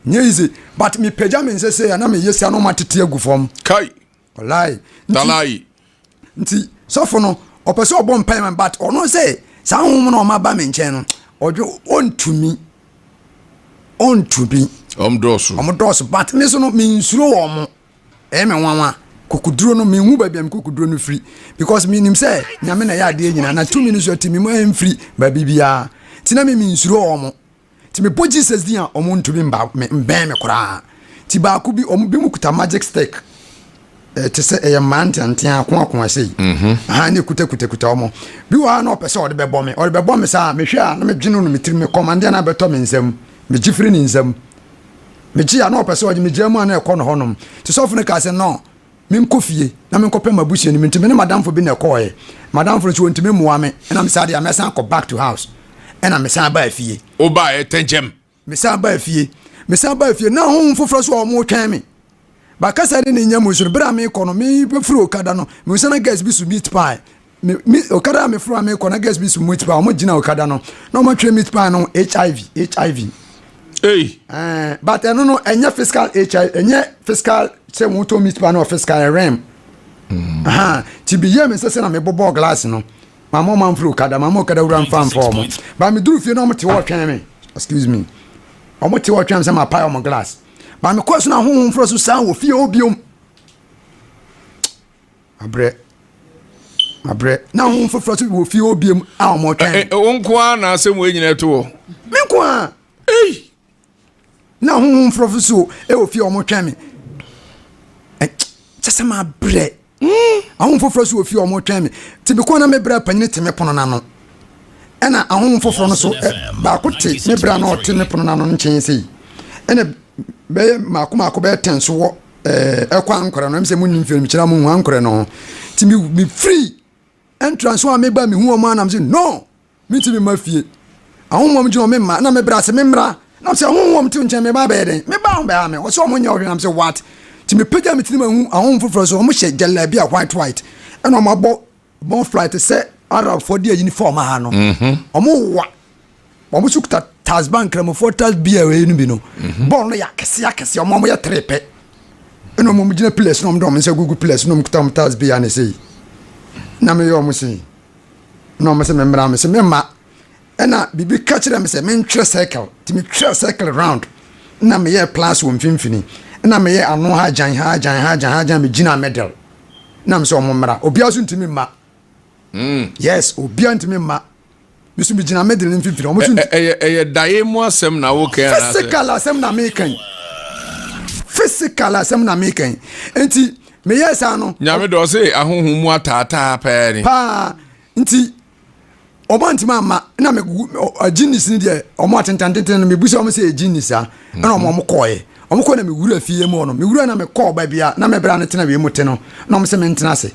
nyɛ easy. But mepagya me nsa sei a na meyɛ sei a na wɔn atete agu fam. Kai. Walai. Talai. Nti sɔfo no ɔpɛ sɛ ɔbɔ mpae ma but ɔno sɛ saa honhom no ɔma ba me nkyɛn no ɔdwe ɔntumi ɔntumi. Ɔmo dɔɔso. Ɔmo dɔɔso but me so no mensuro wɔn. Ɛyɛ me nwanwa. Kokoduro no menhu baabi a me kokoduro no firi because menim sɛ Nyame na ɛyɛ adeɛ nyinaa na tumi no nso ɛte me mu ɛmfiri baabi biara. Nti na me mensuro wɔn. Nti mebɔ Jesus din a wɔn ntumi mba me mbɛn me koraa. Nti baako bi wɔn bi mu kuta magic stick. Ɛte sɛ ɛyɛ mmaa nteantea akoakoa sei. Mhm. Aha ne kuta kuta kuta wɔn. Bi wɔ ha na ɔpɛ sɛ ɔde bɛbɔ me. Ɔde bɛbɔ me saa mehwɛ a na medwene no me tirim me kɔmandeɛ na abɛtɔ me nsam. Megye firi ne nsam. Megye a na ɔpɛ sɛ ɔgye megyaa mu a na ɛkɔ no hɔnom. Nti sɔfo no kaa sɛ no menkɔ fie na menkɔpɛ m'abusua no mu. Nti me ne m'adamfo bi na ɛkɔɔɛ. M'adamfo no nso ɔntumi mmoa me. Ɛna me saa deɛ mɛsan akɔ back to house. Ɛna mesan baa fie. Wobaeɛ tɛnkyɛm? Mesan baa fie. Mesan baa fie. Na honhom foforɔ so a wɔretwɛn me. Ba kasa ne ne nya mu nso no, berɛ a merekɔ no, mebɛfiri Okada no, mehu sɛ na girls bi so meat pie. Me, me, Okada a meforo a mekɔ na girls bi so meat pie. Wɔn gyina Okada no, na wɔn atwerɛ meat pie no HIV, HIV. Hey. Uh, but ɛno no ɛnyɛ fiscal HIV, ɛnyɛ fiscal sɛ wɔn tɔ meat pie no fiscal ɛrɛm. Mm. Ti bi yɛ mi sɛ sɛ na mebobɔ glass no. Maama ɔmo amfiri Okada, maama Okada wura mfa mfa ɔmo. Ba meduru fie na ɔmo te hɔ twɛn me. Excuse me. Ɔmo te hɔ twɛn me sɛ mapae ɔmo glass. Ba mekɔɔ so na honhom foforɔ so san wɔ fie hɔ biom. Mabrɛ. Mabrɛ. Na honhom foforɔ so wɔ fie hɔ biom a ɔmo twɛn. Wo nko ara na asɛm wei nyinaa to hɔ? Me nko ara. Ei! Na honhom foforɔ so wɔ fie a ɔmo twɛn me. Kyɛ sɛ mabrɛ. Ahonhom foforɔ nso wɔ fie a wɔretwɛn me. Nti mekɔɔ na me bra panyin te me pono no ano. Ɛna ahonhom foforɔ no so baako te me bra na ɔte me pono no ano nkyɛn sei. Ɛna bɛyɛ mako mako bɛyɛ tɛn so wɔ ɛkɔ ankorɛ no. Ɛm sɛ mo nim fie no mekyerɛ mo hu ankorɛ no ho. Nti me me firi entrance a meba mehu wɔn anam sɛ no. Mentumi mma fie. Ahonhom gyina hɔ, memma. Na mebrɛ ase, memmra. Na sɛ ahonhom te wo nkyɛn, meba abɛyɛ dɛn? Meba a wɔbɛha me. Wɔsɛ wɔn nyɛ ɔhwee. Na mesɛ what? Nti mepagya me tirim ahu ahonhom foforɔ so, wɔhyɛ jalabi a white white, ɛna wɔabɔ muffler te sɛ Arabfoɔ de ayi fam ha no. Wɔn wa. Wɔn nso kuta tasba nkramofoɔ tasbi a ɛyɛ no bi no. Bɔɔl no yɛ akɛseɛ akɛseɛ, wɔn wɔyɛ tere pɛ. Ɛna wɔn gyina pillars na wɔn de wɔn nsa gugu pillars na wɔn kuta wɔn tasbi a ne sei. Na meyɛ wɔn sei. Na wɔn sɛ memmra, mese memma. Ɛna biribi ka kyerɛ me sɛ mentwerɛ circle, nti metwerɛ circle round, na meyɛɛ plus wɔ mfimfini, ɛna meyɛɛ ano ha gyan ha gyan ha gyan ha gyan, megyinaa middle, na mesɛ wɔn mmra, obiara nso ntumi mma. Mm. Yes, obiara ntumi mma. Me nso megyina middle no mfimfini, wɔn nso ntumi. Ɛyɛ ɛyɛ daeɛ mu asɛm na woka anaasɛ? Physical asɛm na meka yi. Physical asɛm na meka yi. Nti meyɛɛ saa no. Nyame dɔ ɔse ahonhom mu ataataa pɛɛ ni. Paa nti ɔmo antumi amma na me genius ni deɛ ɔmo atentantenten no mebu sɛ ɔmo sɛ yɛ genius a ɛna ɔmo ɔmo kɔɔɛ ɔmo kɔɔ na me wura fie mu hɔ no me wura na me kɔɔ baabi a na me bra no tena wei mu te no na ɔmo sɛ me ntena ase.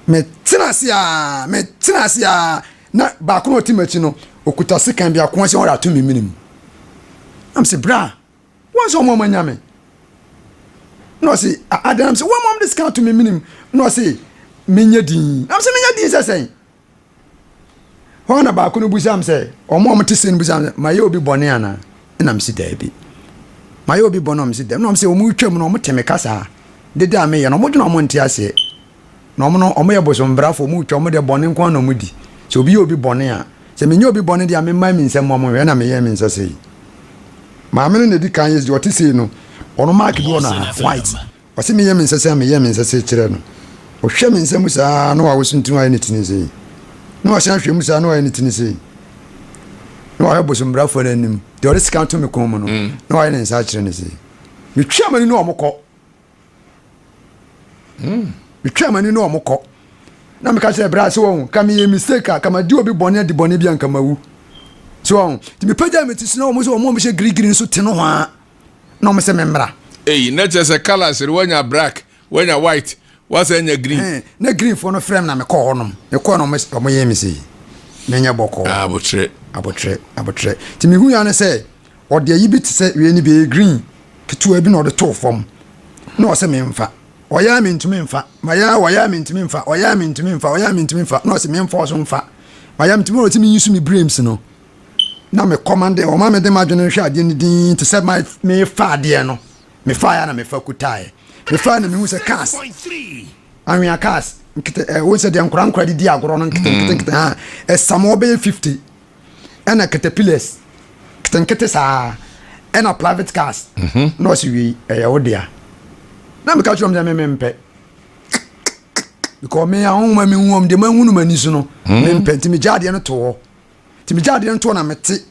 Metena ase a, metena ase a, na baako na ɔte m'akyi no, ɔkuta sekan bi ako sɛ ɔde ato me mene mu. Na mese, bra, wɔn sɛ wɔn anya me. Na ɔse, adan na mese, wɔn a wɔde sekan ato me mene mu. Na ɔse, menyɛ din. Na mese, menyɛ din sɛ sɛn? Hɔ na baako no bisa me sɛ, wɔn a wɔte se no bisa me sɛ, mayɛ obi bɔne anaa? Ɛna mese, daabi. Mayɛ obi bɔne? Wɔn se, daabi. Na wɔn sɛ, wɔn retwam no, wɔn te me kasa. Dede a meyɛ no, wɔn dwene wɔn nte aseɛ. Na wɔn no, wɔn yɛ bosombrafoɔ, wɔn retwa, wɔn deɛ bɔne nko ara na wɔn di. Sɛ obi yɛ obi bɔne a, sɛ menyɛ obi bɔne deɛ a, memmae me nsam ma wɔn nhwɛ, ɛna meyɛɛ me nsa sei. Maame no na edi kan yɛ, deɛ ɔte sei no, ɔno mark bi wɔ no ha, white. Ɔse meyɛ me nsa sei a meyɛ me nsa sei kyerɛ no. Ɔhwɛ me nsa mu saa na wawoso ne tiri ayɛ ne tiri sei. Na wasan ahwɛ mu saa na wayɛ ne tiri sei. Na wahwɛ bosombrafoɔ no anim. Deɛ ɔde sika to me kɔn mu no, mm. na wayɛ ne nsa akyerɛ ne sei. Metwa m'ani na ɔmo kɔ. Mm. Metwa m'ani na ɔmo kɔ. Na meka kyerɛ bra sɛ wɔn ka meyɛ mistake a kama di obi bɔne adi bɔne bi a nka mawu. So wɔn nti mepagya me ti so na wɔn sɛ wɔn a wɔhyɛ girigiri nso te no hɔ ara. na wɔn sɛ memmra. Eyi na kyerɛ sɛ colours no wanya black, wanya white, wasan anya green. Ɛn, na green foɔ no frɛ me na mekɔɔ hɔ nom. Mekɔɔ na wɔn yɛɛ me sei. Menyɛ bɔkɔɔ. Ah, abotrɛ. Abotrɛ, abotrɛ. Nti mehu ya ne sɛ ɔde ayi bi te sɛ wei ne bi ɛyɛ green ketewa bi na ɔde too fam. Na ɔsɛ memfa. Ɔyɛ a mentumi mfa. Mayɛ a ɔyɛ a mentumi mfa. Ɔyɛ a mentumi mfa. Ɔyɛ a mentumi mfa. Na ɔsɛ memfa ɔso mfa. Mayɛ a mentumi ɔsɛ menyi so me brains no. na me kɔmande wɔma mede m'adwene hwɛ adeɛ no din te sɛ mefa adeɛ no mefaeɛ na mefa kutaeɛ mefaeɛ na mehu sɛ cars anwea cars nkete ɛ wo sɛ deɛ nkora nkora de di agorɔ no nkete nkete nkete ha ɛsam ɔbɛyɛ 50 ɛna caterpillars nkete nkete saa ɛna private cars mhm. na ɔsi wei ɛyɛ wo dea na meka kyerɛ m sɛ me mempɛ because me ahonhoma mehu wɔm deɛ mahunu m'ani so no hmm. mempɛ nti megya adeɛ no to hɔ Nti megya adeɛ no to hɔ na mete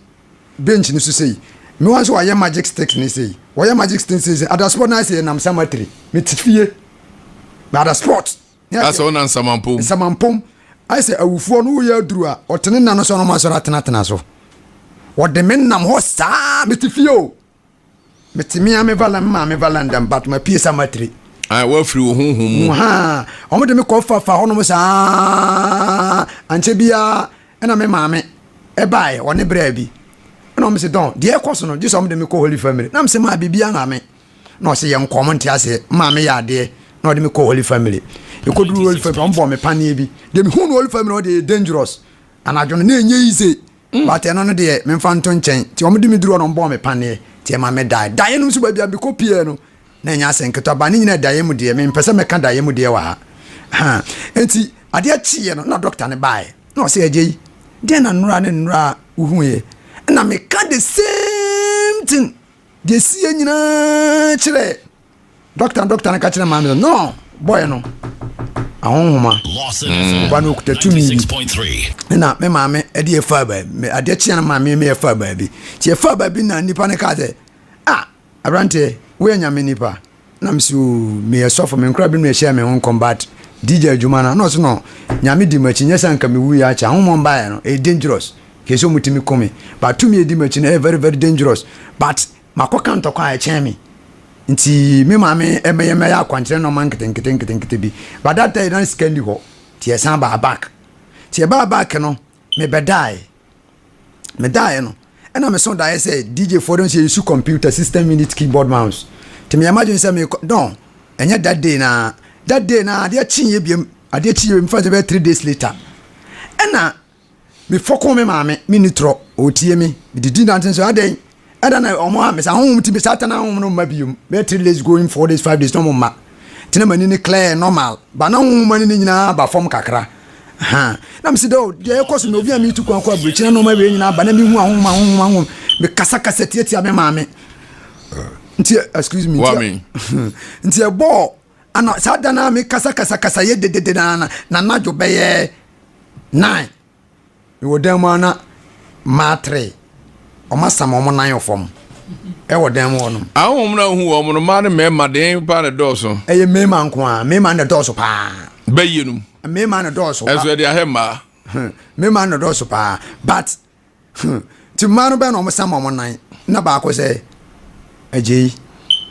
bench no so sei. Me wa nso wayɛ magic stick ne sei. Wɔyɛ magic stick sei sɛ ada sport na ayɛ sɛ yɛnam cemetery. Mete fie. Na ada sport. Asɛ wona nsamampom. Nsamampom. Ayɛ sɛ awufoɔ no woyɛ aduru a ɔte ne nna no so na ɔma asɔre atenatena so. Wɔde me nam hɔ saa mete fie o. Mete me ara me vala me maame valanda mu but mapue sɛ matiri. Ah, woafiri wo honhom mu. Ha, wɔn de me kɔ fafa hɔnom saa ankyɛ biara ɛna me maame ɛbaeɛ ɔne braa bi ɛna wɔn sɛ dɔn deɛ ɛkɔ so no gye sɛ wɔn de me kɔ Holy Family na me sɛ maa biribi ama me na ɔsɛ yɛn nkɔ wɔn nte aseɛ maame yɛ adeɛ na ɔde me kɔ Holy Family ɛkɔduru Holy Family wɔn bɔ me paneɛ bi deɛ mehu no Holy Family ɔde yɛ dangerous anadwo no na ɛnyɛ easy Mm. But ɛno no deɛ memfa nto nkyɛn. Nti wɔn de me duru hɔ na wɔn bɔɔ me paneɛ. Nti ɛma me dae. Daeɛ no nso baabi a mekɔ pie no na ɛnyɛ asɛm ketewa. Ba ne nyinaa daeɛ mu deɛ mempɛ sɛ mɛka daeɛ mu deɛ wɔ ha. Ha. Nti adeɛ kyeeɛ no na dɔkta no baeɛ. Na ɔsɛ agya yi deɛ na nnora ne nnora a wohuiɛ. Ɛna meka the same thing. Deɛ ɛsiiɛ nyinaa kyerɛɛ Dɔkta dɔkta no ka kyerɛ maame sɛ no bɔyɛ no ahonhoma ɔba no okuta tumi bi ɛna me maame ɛde ɛfa baabi adeɛ kyeɛ no maame me ɛfa baabi nti ɛfa baabi na nipa no kaa sɛ ah aberanteɛ woyɛ nyame nipa na mesi o meyɛ sɔfo me nkora bi na ɛhyɛ me ho nkɔm but DJ adwuma no na ɔso no nyame di m'akyi nyɛ sɛ anka mewu yɛ akyɛ ahonhom baeɛ no ɛyɛ dangerous kɛsɛ ɔmu tumi kome but tumi ɛdi m'akyi no ɛyɛ very very dangerous but Makɔka ntɔkwa a ɛkyɛn me nti me maame ɛbɛyɛ mɛyɛ akwankyerɛ nneɛma nketenkete nketenkete bi but that time na sika nni hɔ nti yɛsan baa back nti yɛbaa back no mebɛdaeɛ medaeɛ no ɛna meso daeɛ sɛ DJ foɔ no sɛ yɛsu computer system unit keyboard mouse nti meyɛ m'adwene sɛ mekɔ dɔn ɛnyɛ that day na that day na adeɛ kyeeɛ biam adeɛ kyeeɛ biam fa sɛ bɛyɛ 3 days later ɛna Me fɔkoo me maame, me nni torɔ, ɔretie me, medidi nante nso, adɛn? Ɛda na wɔn a mesa honhom ti satan honhom no mma biom, bɛyɛ 3 days going 4 days 5 days na wɔn mma. Nti na m'ani ne clear normal, ba na honhom ani ne nyinaa ba fam kakra. Ha, na mesi dɛ, deɛ ɛkɔ so na obi a metu kwan kɔ aburokyi na nneɛma wei nyinaa ba na mehu ahonhom ahonhom ahonhom, mekasa kasa tiatia me maame. Nti excuse me, nti nti ɛbɔɔ ana saa da no a mekasa kasa kasa yɛ dedede na na anadwo bɛyɛ nine mewɔ dan mu a na mmaa tere wɔn asam wɔn nan wɔ fam ɛwɔ dan mu hɔ nom. Ahonhom na ohu wɔn no mmaa ne mmarima den paa na ɛdɔɔso. Ɛyɛ mmarima nko ara mmarima na ɛdɔɔso paa. Bɛyie nom. Mmarima na ɛdɔɔso. Ɛnso ɛde ahɛ mmaa. Mmarima na ɛdɔɔso paa but nti mmaa no bɛn na wɔn sam wɔn nan na baako sɛ agye yi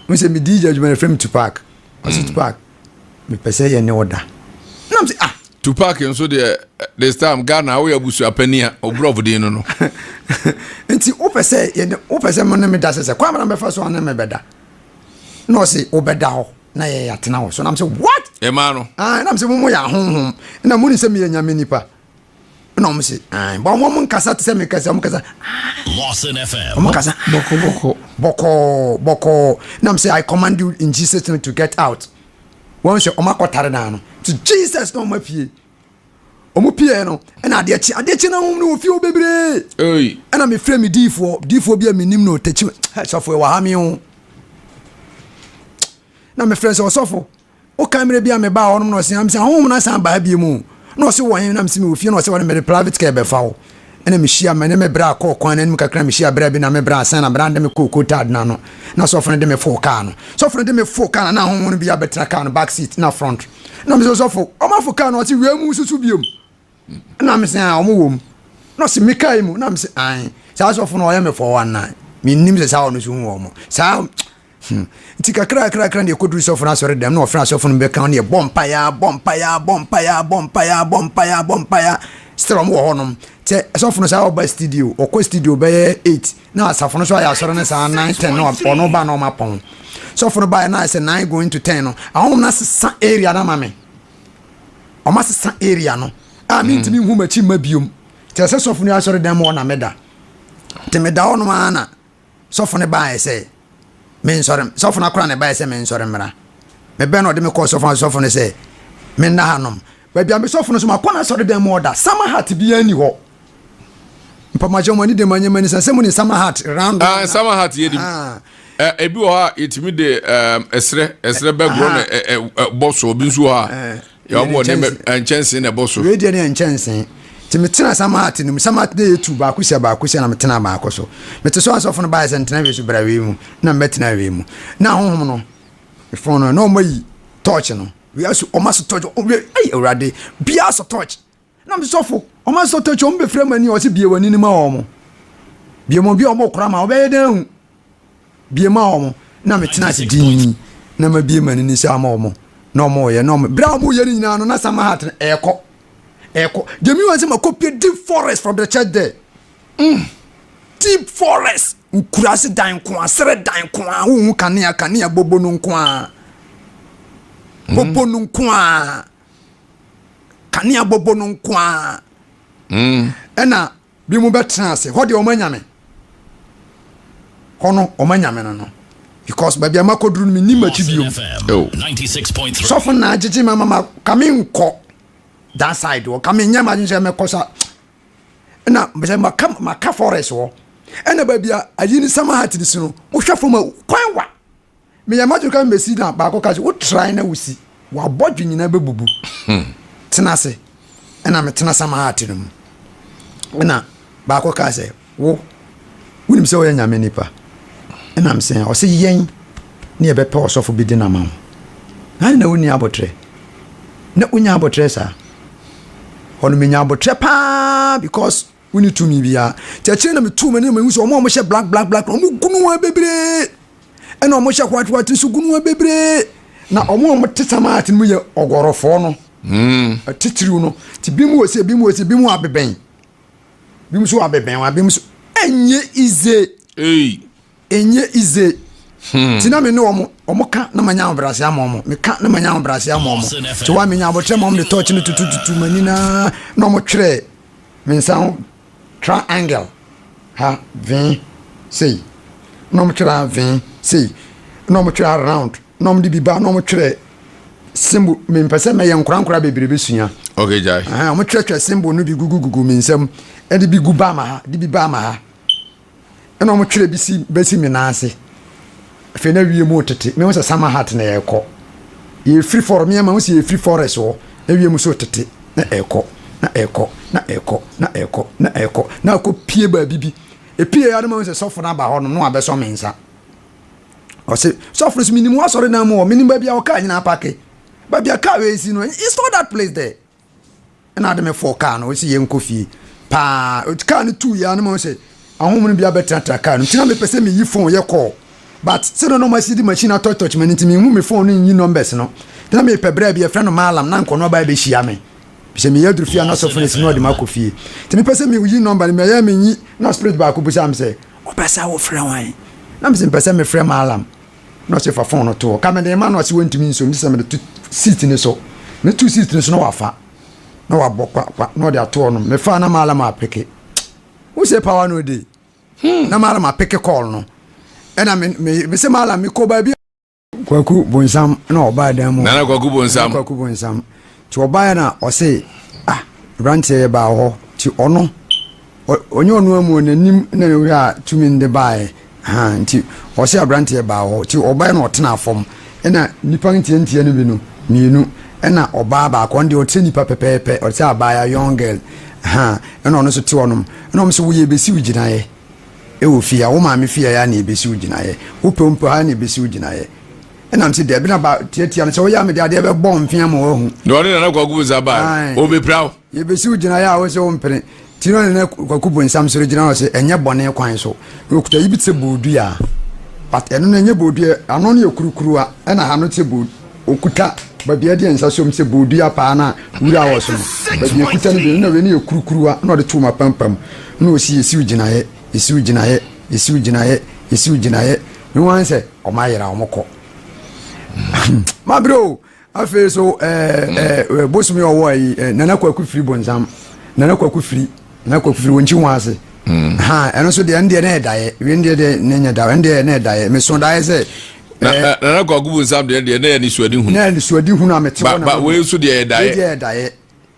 n sɛ me DJ adwuma no frɛ me Tupac ɔsɛ mm. Tupac mepɛ sɛ yɛ ne wo da na m sɛ ah. Tupac nso deɛ this time Ghana woyɛ abusuapani a obrɔfo din no no. Nti wopɛ sɛ yɛne wopɛ sɛ mo ne me da sɛ sɛ kwan na bɛfa so ane me bɛda. Na ɔse wobɛda hɔ na yɛ yɛatena hɔ so. Na m sɛ what? Ɛmaa no. Ah, na m sɛ mo mo yɛ ahonhom. Na mo ni sɛ meyɛ nyame nipa. Na ɔmo se ah, bɔ ɔmo ɔmo nkasa te sɛ me kasa ɔmo kasa. Lawson FM. Ɔmo kasa. Bɔkɔ bɔkɔ. Bɔkɔɔ bɔkɔɔ. Na m sɛ I command you in Jesus name to get out. Wɔn sɛ ɔmo akɔtare dan no. Nti Jesus na ɔmo apue. Ɔmo pie no ɛna adeɛ kye adeɛ kye na ɔmo no wɔ fie hɔ bebree. Ɛna me frɛ me diifoɔ diifoɔ bi a me nim no tɛkyi sɔfo ɛwɔ ha mi ho. Na me frɛ sɛ ɔsɔfo woka mmerɛ bi a me baa hɔ nom na ɔse am sɛ ahohom no asan baa bie mu na ɔse wɔ he na mese mewɔ fie na ɔse wɔne mede private car bɛfa wo. Ɛna mehyia me ne me bra kɔɔ kwan no anim kakra mehyia bra bi na me bra asan na bra no de me kɔɔ kotad no ano na sɔfo no de me foo kaa no sɔfo no de me foo kaa no na ahohom no bi abɛtena kaa no back seat na front na me sɛ sɔfo ɔmo afo kaa no ɔse wia mu susu biom na me sɛ ɔmo wɔ mu na ɔse me kaa yi mu na me sɛ an saa sɔfo no ɔyɛ me 419 mennim sɛ saa ɔno so hu wɔn saa. Hmm. Nti kakrakrakra na yɛkɔduru sɔfo no asɔre dɛm na ɔfrɛ asɔfo no bɛka ne yɛbɔ mpaeɛ a bɔ mpaeɛ a bɔ mpaeɛ a bɔ mpaeɛ a bɔ mpaeɛ a bɔ mpaeɛ a still ɔmo wɔ hɔnom kyɛ sɔfo no saa ɔba studio ɔkɔ studio bɛyɛ 8 na asafo no so ayɛ asɔre no saa 9 10 na ɔno ba na ɔma pɔn sɔfo no baeɛ na ayɛ sɛ 9 going to 10 no ahom no asesa area no ama me ɔmo asesa area no a mentumi nhu m'akyi mma biom kyerɛ sɛ sɔfo no asɔre dɛm hɔ na meda nti meda hɔnom ara na Sɔfo no baeɛ sɛ mensɔre, sɔfo no akora na ɛbaeɛ sɛ mensɔre mmra. Mebɛn na ɔde me kɔɔ sɔfo no, sɔfo no sɛ menna hanom. Baabi a me sɔfo no so makɔ n'asɔredan mu ɔda, summer hat biara nni hɔ. Mpamakyɛ mo ani de ma nyɛ m'ani sɛ mo ne summer hat round. Ah, summer hat yɛ nim. Ah. Eh, ebi wɔ hɔ a yɛtumi de ɛserɛ ɛserɛ bɛgorɔ na ɛbɔ so, obi nso wɔ hɔ a Yɛ wɔn wɔ nneɛma nkyɛnsee na ɛbɔ so. Wei deɛ ne yɛ nkyɛnsee. Nti metena Samahat no mu. Samahat no yɛ tu baako sia baako sia na metena baako so. Mete so asɔfo no baeɛ sɛ ntena wei so bra wei mu na mɛtena wei mu. Na honhom no fon no na wɔn ayi torch no. Wei aso wɔn aso torch. Wei ayi awurade bia aso torch. Na me sɔfo wɔn aso torch wɔn bɛfira mu ani wɔsi bie wɔn ani ma wɔn. Bie wɔn bi a wɔn kora ma wɔbɛyɛ dɛn ahu. Bue maa wɔn, na metena ase dinn, na mabue m'ani ne sɛ ama wɔn, na wɔreyɛ, na wɔn, berɛ a wɔreyɛ no nyinaa no, na Summer Heart no, ɛrekɔ, ɛrekɔ. Deɛ mehu sɛ makɔpie deep forest from the church there. Mm. Deep forest, nkuraase dan nko a, serɛ dan nko a, wohu kanea, kanea bobo no nko a, mm. bobo no nko a, kanea bobo no nko a. Mm. Ɛna Binom bɛtena ase. Hɔ deɛ wɔn anyame. Hɔ no wɔn anyame no no. Because baabi a makɔduru no mennim akyi biom. Sɔfo na agyegye ma mama ka me nkɔ that side hɔ. Ka menyɛ m'adwene sɛ mɛkɔ sa. Ɛna sɛ maka maka forest hɔ. Ɛna baabi a ayi ne sama hat ne si no, wohwɛ fam a kwan wa. Meyɛ m'adwene ka mebɛsi na baako ka sɛ wo try na wosi w'abɔdwe nyinaa bɛbubu hmm. tena ase ɛna metena sama ate no mu ɛna baako ka sɛ wo wonim sɛ woyɛ nyame nipa ɛna mesɛ ɔsɛ yɛn ne yɛbɛpɛ ɔsɔfo bi de no ama wo na na wonni abotrɛ na wonya abotrɛ saa hɔ no menya abotrɛ paa because Wonni tumi biara. Nti akyire na metuu m'ani na mehu sɛ wɔn a wɔhyɛ black black black no wɔn gu no bebree ɛna wɔn hyɛ white white nso gu no bebree na wɔn a wɔte samaat no mu yɛ ɔgɔrɔfoɔ no hmm. atitiriw no nti bi mu wɔ se bi mu wɔ se bi mu abebɛn bi mu nso abebɛn wɔn bi mu nso ɛnyɛ ize. Ɛnyɛ easy. Nti na me ne wɔn, wɔn ka na manya ahobrɛase ama wɔn. Meka na manya ahobrɛase ama wɔn. Nti wɔn a menya abotrɛ ma wɔn de tɔɔkye no tutututu m'ani na na wɔn twerɛ me nsa ho triangle ha vee sei na wɔn twerɛ ha vee sei na wɔn twerɛ ha round na wɔn de bi ba na wɔn twerɛ symbol mempɛ sɛ mɛyɛ nkorankora bebree bɛsua. Okay, gyae. Wɔn twerɛtwerɛ symbol no bi gugugugu me nsam ɛde bi gu ba ma ha de bi ba ma ha. Ɛna wɔn twerɛ bi si bɛsi me nan ase. Afei na wiem retete. Mehu sɛ summer hat na ɛrekɔ. Yɛfiri forest, me ama ho sɛ yɛfiri forest hɔ. Na wiem so retete. Na ɛrekɔ, na ɛrekɔ, na ɛrekɔ, na ɛrekɔ, na ɛrekɔ. Na akɔ pie baabi bi. Epie ya no mahu sɛ sɔfo no aba hɔ nom na wabɛsɔ me nsa. Ɔse, sɔfo no so menim w'asɔre dan mu hɔ, menim baabi a ɔkaa nyinaa pake. Baabi a kaa wei si no, it's not that place there. Ɛna ade me fɔɔ kaa no, ɔsi yɛn nkɔ fie paa. Kaa no tuu yɛ ano ma sɛ ahom no bi abɛtenatena kaa no. Nti na mepɛ sɛ meyi phone yɛ call. But sɛdeɛ na ɔma si de machine atɔtɔkye m'ani nti menhu me phone no nyi numbers no. Nti na mepɛ berɛ bi yɛfrɛ no Malam na nkɔno aba abɛhyia me. Sɛ meyɛ aduru fie a na sɔfo no si na ɔde makɔ fie. Nti mepɛ sɛ meyi nɔmba no, mɛyɛ menyi na spirit baako bisa me sɛ, wopɛ sɛ wofrɛ hwan? Na mese mepɛ sɛ mefrɛ Mallam. Na ɔse fa phone no to hɔ. Ka mede ma no ɔse wɔntumi nso, mese sɛ mede to seat no so. Mede to seat no so na wafa. Na wabɔ kwa kwa na ɔde ato hɔ nom. Mefaa na Mallam apeke. Who say power no dey? Hmm. Na Mallam apeke call no. Ɛna me me mese Mallam mekɔ baabi. Kwaku Bonsam na ɔbaa dan mu. Nana Kwaku Bonsam. Nana Kwaku Bonsam. Nti ɔbaeɛ na ɔse ah aberanteɛ yɛ baa hɔ nti ɔno ɔnyɛ ɔno amu n'anim na ne wura a tumi no de baeɛ ha nti ɔse aberanteɛ baa hɔ nti ɔbaeɛ na ɔtena fam ɛna nipa ntiantia no bi no mmienu ɛna ɔbaa baako ɔno deɛ ɔte sɛ nipa pɛpɛɛpɛ ɔte sɛ abaayewa young girl ha ɛna ɔno nso te hɔnom ɛna ɔmo sɛ woyɛ bɛsi wo gyinaeɛ wɔ fie a, wo maame fie ha na ebesi wo gyinaeɛ, wo pɛ mpo ha na ebesi wo gyinaeɛ. Ɛna mese dabi na ba tiatia no sɛ woyɛ a mede adeɛ bɛbɔ mfe ama woahu. Na ɔne Nana Kwaku Bonsam baa ɔbɛpira wo. Yɛbɛsi wo gyinaeɛ a wo sɛ wompene. Nti na ɔne Nana Kwaku Bonsam sɔre gyina hɔ sɛ ɛnyɛ bɔne kwan so. Na ɔkuta yi bi te sɛ boodua but ɛno no ɛnyɛ boodua, ano no yɛ kurukuruwa ɛna ha no te sɛ boodua. Ɔkuta baabi a ɛde nsa som sɛ bodua paa no a wura wɔ so no. Baabi a ɛkuta no bi no, na wei no yɛ kurukuruwa na ɔde too m'apampam. Na ɔsi, Yɛsiw gyinaeɛ, yɛsiw gyinaeɛ, yɛsiw gyinaeɛ, yɛsiw gyinaeɛ. Mehu ara ne sɛ wɔayera, wɔkɔ. Mabrɛ o! Afei so, ɛɛ, ɛɛ, bosom yi ɔwɔ ayi, Nana Kwaku Firi Bonsam. Nana Kwaku Firi, Nana Kwaku Firi, wɔnkyi ho ase. Ha, ɛno nso deɛ, ɛno deɛ na ɛdaeɛ. Wei deɛ deɛ na ɛnyɛ daeɛ, ɛno deɛ na ɛdaeɛ. Meso daeɛ sɛ Na na kwaku bu nsam deɛ deɛ na yɛ nisuadi hunu. Na nisuadi hunu a mete hɔ na. Ba wei nso deɛ yɛ daeɛ. Wei deɛ yɛ daeɛ.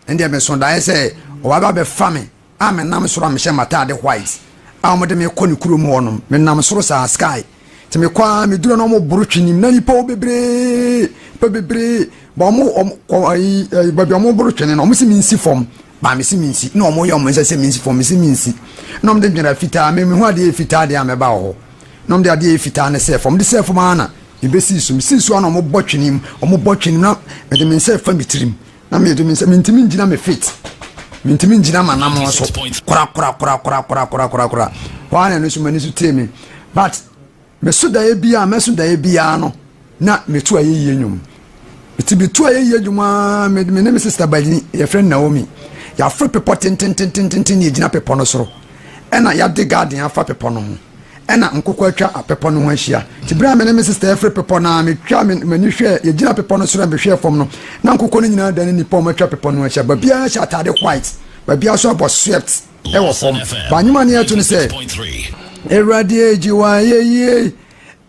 Ɛn deɛ meso daeɛ sɛ ɔba ba bɛfa me a menam soro a mehyɛ m'ataade white a wɔde me kɔ ne kurom hɔ nom. Menam soro saa sky. Nti mekɔ a meduru na wɔn boro twenim na nipa wɔ bebree nipa bebree ba wɔn wɔn kɔ ayi ayi baabi a wɔn boro twene no wɔn si mi nsi fam ba me si mi nsi na wɔn yɛ wɔn nsa sɛ mi nsi fam mi si mi nsi na wɔn de nwera fitaa me mehu adeɛ fitaa deɛ a mɛba wɔ hɔ. Na wɔde adeɛ a ɛyɛ fitaa no sɛɛ fam. Wɔde sɛɛ fam ara na mebɛsii so. Mesii so ara na wɔbɔ twene mu. Wɔbɔ twene mu na mede me nsa refa me tirim. Na mede me nsa, mentumi ngyina me feet. Mentumi ngyina m'anammɔn so korakorakorakorakorakorakorakora. Hɔ ara na ɛno nso m'ani so tee me. But meso daeɛ biara, mɛso daeɛ biara no, na meto ayɛyie nnwom. Nti meto ayɛyie nnwom ara, me ne me sister banyini, yɛfrɛ no Naomi. Yɛaforo bepɔ tententententen na yɛgyina bepɔ no soro. Ɛna yɛade garden afa bepɔ no ho. Ɛna nkokɔ atwa bepɔ no ho ahyia. Nti berɛ a me ne me sister yɛforo bepɔ no ara, metwaa m'ani hwɛɛ, yɛgyina bepɔ no soro a mehwɛɛ fam no, na nkokɔ no nyinaa adane nnipa a wɔatwa bepɔ no ho ahyia. Baabiara hyɛ ataade white, baabiara nso abɔ swept wɔ fam. Ba nnwom a na yɛto no sɛ, Awurade gye w'ayɛyie.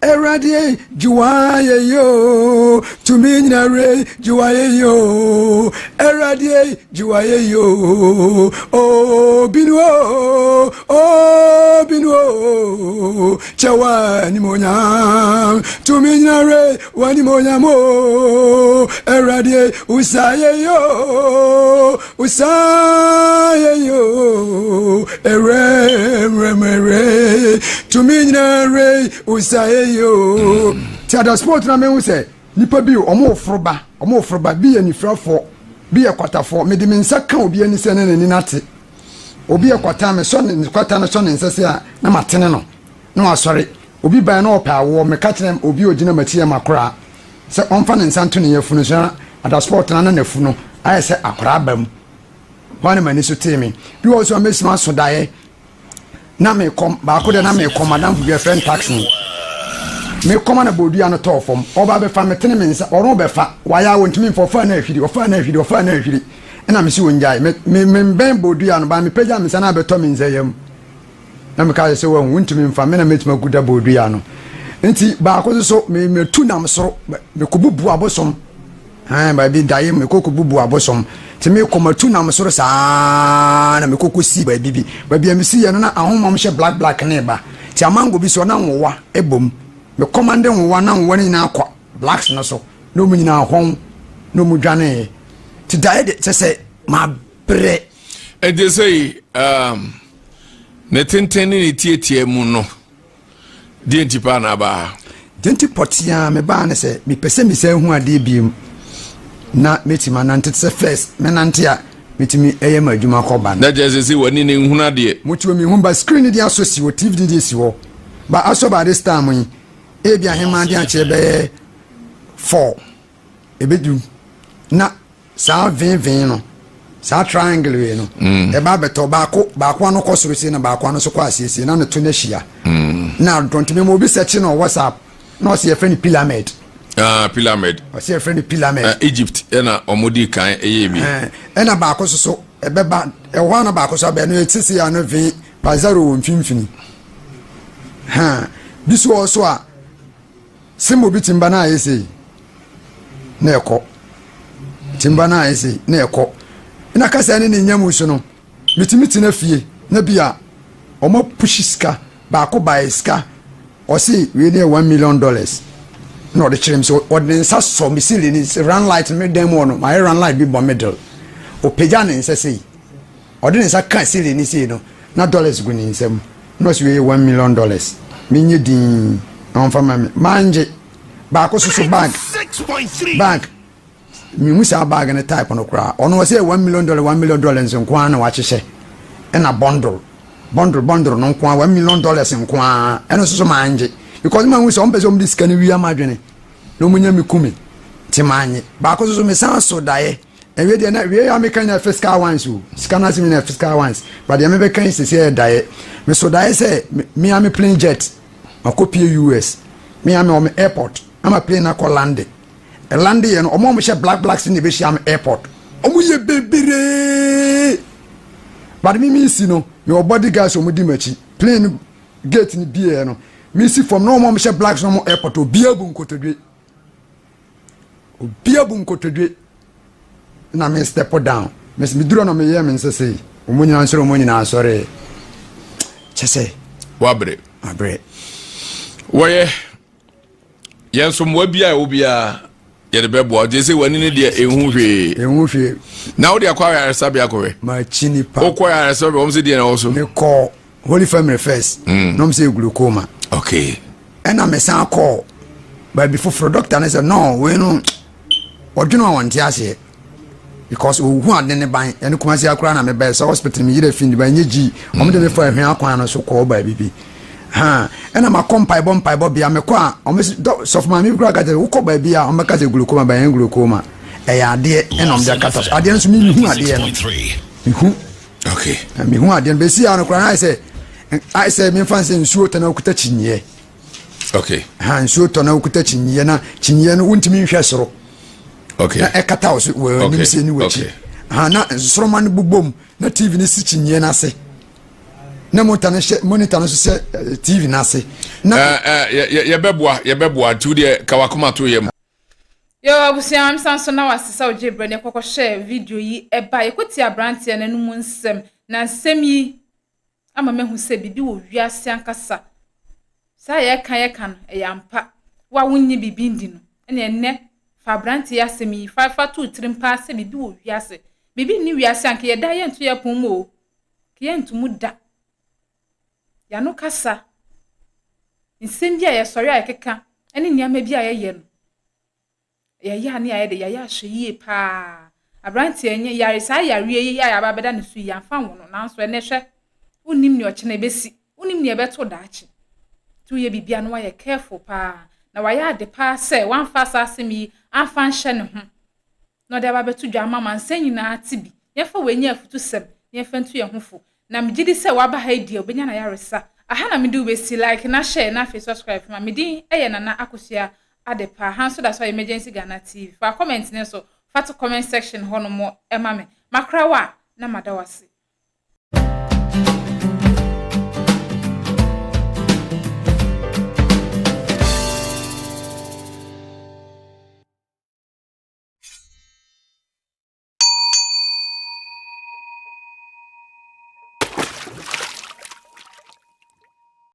Awurade ei, gye w'ayɛyie o, tumi nyina wura ei, gye w'ayɛyie o. Awurade ei, gye w'ayɛyie o, obi no o, obi no o, kyɛ w'animonyam, tumi nyina wura ei, w'animonyam o. Awurade ei, wosayɛyie o, wosayɛyie o, Awurade, Awurade, tumi nyina wura ei, Osae yoo. Ti ada sport na mehu sɛ nipa bi ɔmo oforo ba ɔmo oforo ba bi yɛ nifirafoɔ bi yɛ kwatafoɔ mede me nsa ka obi ani sɛ na n'ani no ate obi yɛ kwata me sɔ ne kwata no sɔ ne nsa sɛ a na matene no na wasɔre obi ban na ɔpɛ awoɔ meka kyerɛ obi ogyina m'akyi yɛ makoraa sɛ ɔmfa ne nsa nto ne yafunu so na ada sport na na n'afu no ayɛ sɛ akoraa ba mu hɔ na m'ani so tee me bi wɔ so a mɛsima so daeɛ na mekɔ baako deɛ na mekɔ madamfo bi ɛfrɛ no taxi mekɔ ma na bɔdua no tɔɔ fam ɔba bɛfa metene me nsa ɔno bɛfa wayɛ a wɔntumi mfa ɔfaa no ahwiri ɔfaa no ahwiri ɔfaa no ahwiri ɛna mesi wɔn gyae me me membɛn bɔdua no ba mepagya me nsa na abɛtɔ me nsa yam na meka sɛ wɔn wontumi mfa me na mɛtumi akuta bɔdua no nti baako nso so me metu nam soro mekɔbubu abosom Ɛɛ, baabi daeɛ mu, mekɔ kɔbubu abosom. Nti mekɔ matu nam soro saa na mekɔ kɔsi baabi bi. Baabi a mesiiɛ no na ahonhom hyɛ black black ne ba. Nti amango bi so na nwowa bɔ mu. Me kɔmande nwowa na nwowa no nyinaa kɔ blacks no so. Na wɔn nyinaa hɔn na wɔn dwaneeɛ. Nti daeɛ de kyɛ sɛ mabrɛ. Ɛnti sɛi, um, ne tenten ne ne tietia mu no. Deɛ nti paa na aba ha? Deɛ nti pɔtee a mebaa ne sɛ mepɛ sɛ mesan hu adeɛ biom na mɛtumi anante te sɛ first mɛnante a mɛtumi ɛyɛ m'adwuma kɔ ba no. Na kyerɛ sɛ sɛ w'ani no nhunu adeɛ. Mote hɔ mehu but screen no deɛ asɔ si hɔ TV no deɛ si hɔ but asɔ by this time yi ebi ahemaa de akyerɛ bɛyɛ 4 ɛbɛduru na saa venven no. Saa triangle wei no, ɛba abɛtɔ baako baako ano kɔ soro sei na baako ano nso kɔ aseɛ sei na ne to no ahyia. Na adotɔ nti mema obi sɛkye no wɔ WhatsApp na ɔsɛ yɛfrɛ no pyramid. Ah, pyramid. Ɔsɛ yɛfrɛ no pyramid. Uh, Egypt ɛna wɔn di kan ɛyɛ bi. Ɛna baako nso so ɛbɛba ɛwɔ hɔ ana baako so abɛn no ɛte ano ve pazaro wɔ mfimfini. Ha bi so wɔ so a Symbol bi timba na ayɛ sei na ɛkɔ. Timba na ayɛ sei na ɛkɔ. Na kasa ne ne nya mu so no, metumi tena fie na bi a wɔn apushi sika baako baeɛ sika ɔse wei ne yɛ $1 million na ɔde kyerɛ me sɛ ɔde ne nsa sɔ me sili ne run light me dan mu hɔ no mayɛ run light bi bɔ middle ɔpagya ne nsa sei Ɔde ne nsa kaa ceiling no sei no, na dollars gu ne nsam. Na ɔse wei yɛ $1 million. Menyɛ dinn na ɔmfa mma me. Mangye. Baako so so bag. Bag. Menhu saa bag no type no koraa. Ɔno ɔse yɛ $1 million, $1 million nko ara na wahyehyɛ. Ɛna bundle. Bundle, bundle no nko ara, $1 million nko ara. Ɛno nso so mangye. Because mahu sɛ ɔmpɛ sɛ ɔmde sika no wia m'adwene. Na ɔmo nya me ku me. Nti mannye. Baako nso so mesan so daeɛ. Ɛwei deɛ na wei a meka nyɛ fiscal ones o. Sika no asɛm nyɛ fiscal ones. But deɛ mebɛka yi sisi yɛ daeɛ. Meso daeɛ sɛ me a me plane jet makɔ pie US. Me a me wɔ me airport ama plane no akɔ lande. Ɛlande yɛ no ɔmo a ɔmo hyɛ black blacks na ɛbɛhyia me airport. Ɔmo yɛ bebree. But me me si no mewɔ bodyguards ɔmo di m'akyi. Plane no gate no bieɛ no me si fam na ɔmo a ɔmo hyɛ blacks na ɔmo airport obiara bu nkotodwe. Obi abu nkotodwe na me step down. Me me duro na me yɛ me nsa sei. Wɔn nyinaa nsɔre wɔn nyinaa sɔre. Kyɛ sɛ. Wabrɛ. Wabrɛ. Wɔyɛ yɛn nso mmoa bi a ɛwɔ biara yɛde bɛboa gye sɛ w'ani no deɛ ɛnhu hwee. Ɛnhu hwee. Na wode akɔ ayaresabea akɔhwɛ. Makyi nipa. Wokɔ ayaresabea wɔn sɛ deɛ na ɛwɔ so. Mekɔ Holy Family first. Na wɔn sɛ glaucoma. Okay. Ɛna mesan kɔɔ baabi foforɔ doctor no sɛ no wei no ɔdwene a ɔnte aseɛ because ohu ade ne ban ɛne Kumasi akora na mebɛɛ sɛ hospital me yerɛ fi ne ban nyɛ gyi wɔn de me fa ahwia akwan no so kɔɔ baabi bi ha ɛna makɔ mpaebɔ mpaebɔ bea mekɔ a wɔn sɔfo maame bi kora ka kyerɛ wokɔ baabi a wɔn bɛka sɛ glaucoma bɛyɛ glaucoma ɛyɛ adeɛ ɛna wɔn de akata so adeɛ nso mehu adeɛ no mehu okay mehu adeɛ no bɛsi ano koraa ayɛ sɛ ayɛ sɛ memfa sɛ nsuo tɔ na wokuta kyinyeɛ okay ha nsuo tɔ na wokuta kyinyeɛ na kyinyeɛ no wontumi nhwɛ soro okay na ɛkata wo so wɔ anim sɛ ne w'akyi ha na nsoroma no bobom na tv no si kyinyeɛ no ase na monitor no hyɛ monitor no so sɛ eh, tv no ase na eh, eh, yɛbɛboa yɛbɛboa nti wodeɛ kawakoma to yɛ mu Yo abusua maame san so na wase sɛ wogye brɛ ne kɔkɔ hwɛ video yi ɛba yɛkɔtie abranteɛ no anum nsɛm na nsɛm yi ama mahu sɛ biribi wɔ wiase ankasa saa yɛka yɛka no ɛyɛ ampa wo a wonnye biribi ndi no ɛne ɛnɛ fa abranteɛ yi asɛm yi fa fa to tirim paa sɛ biribi wɔ wiase biribi nni wiase anka yɛda yɛnto yɛ pon mu o ka yɛnto mu da yɛano kasa nsɛm bi a yɛsɔre a yɛkeka ne nneɛma bi a yɛyɛ no, yɛyɛ a ne yɛayɛ de yɛayɛ ahwɛ yie paa. Aberanteɛ nyɛ yare saa yareɛ yi a yɛaba abɛda ne so yi yɛamfa nwo no nanso ɛnɛ hwɛ wonnim nea ɔkyena ɛbɛsi wonnim nea ɛbɛto daakye nti woyɛ biribi a na wayɛ careful paa na wayɛ ade paa sɛ wamfa saa asɛm yi amfa nhyɛ ne ho na ɔde aba abɛto dwa ama amansan nyinaa ate bi. Yɛmfa wei nyɛ afutusɛm na yɛmfa ntu yɛn ho fo. Na megye di sɛ waba ha yi deɛ obenya n'ayaresa. Aha na mede wo besi, like na share na afei subscribe ma me. Din yɛ Nana Akosua Adepa. Ha nso da so ayɛ Emergency Ghana TV. Fa comment no nso fa to comment section hɔ nom ma me. Makra wo a na mada wo ase.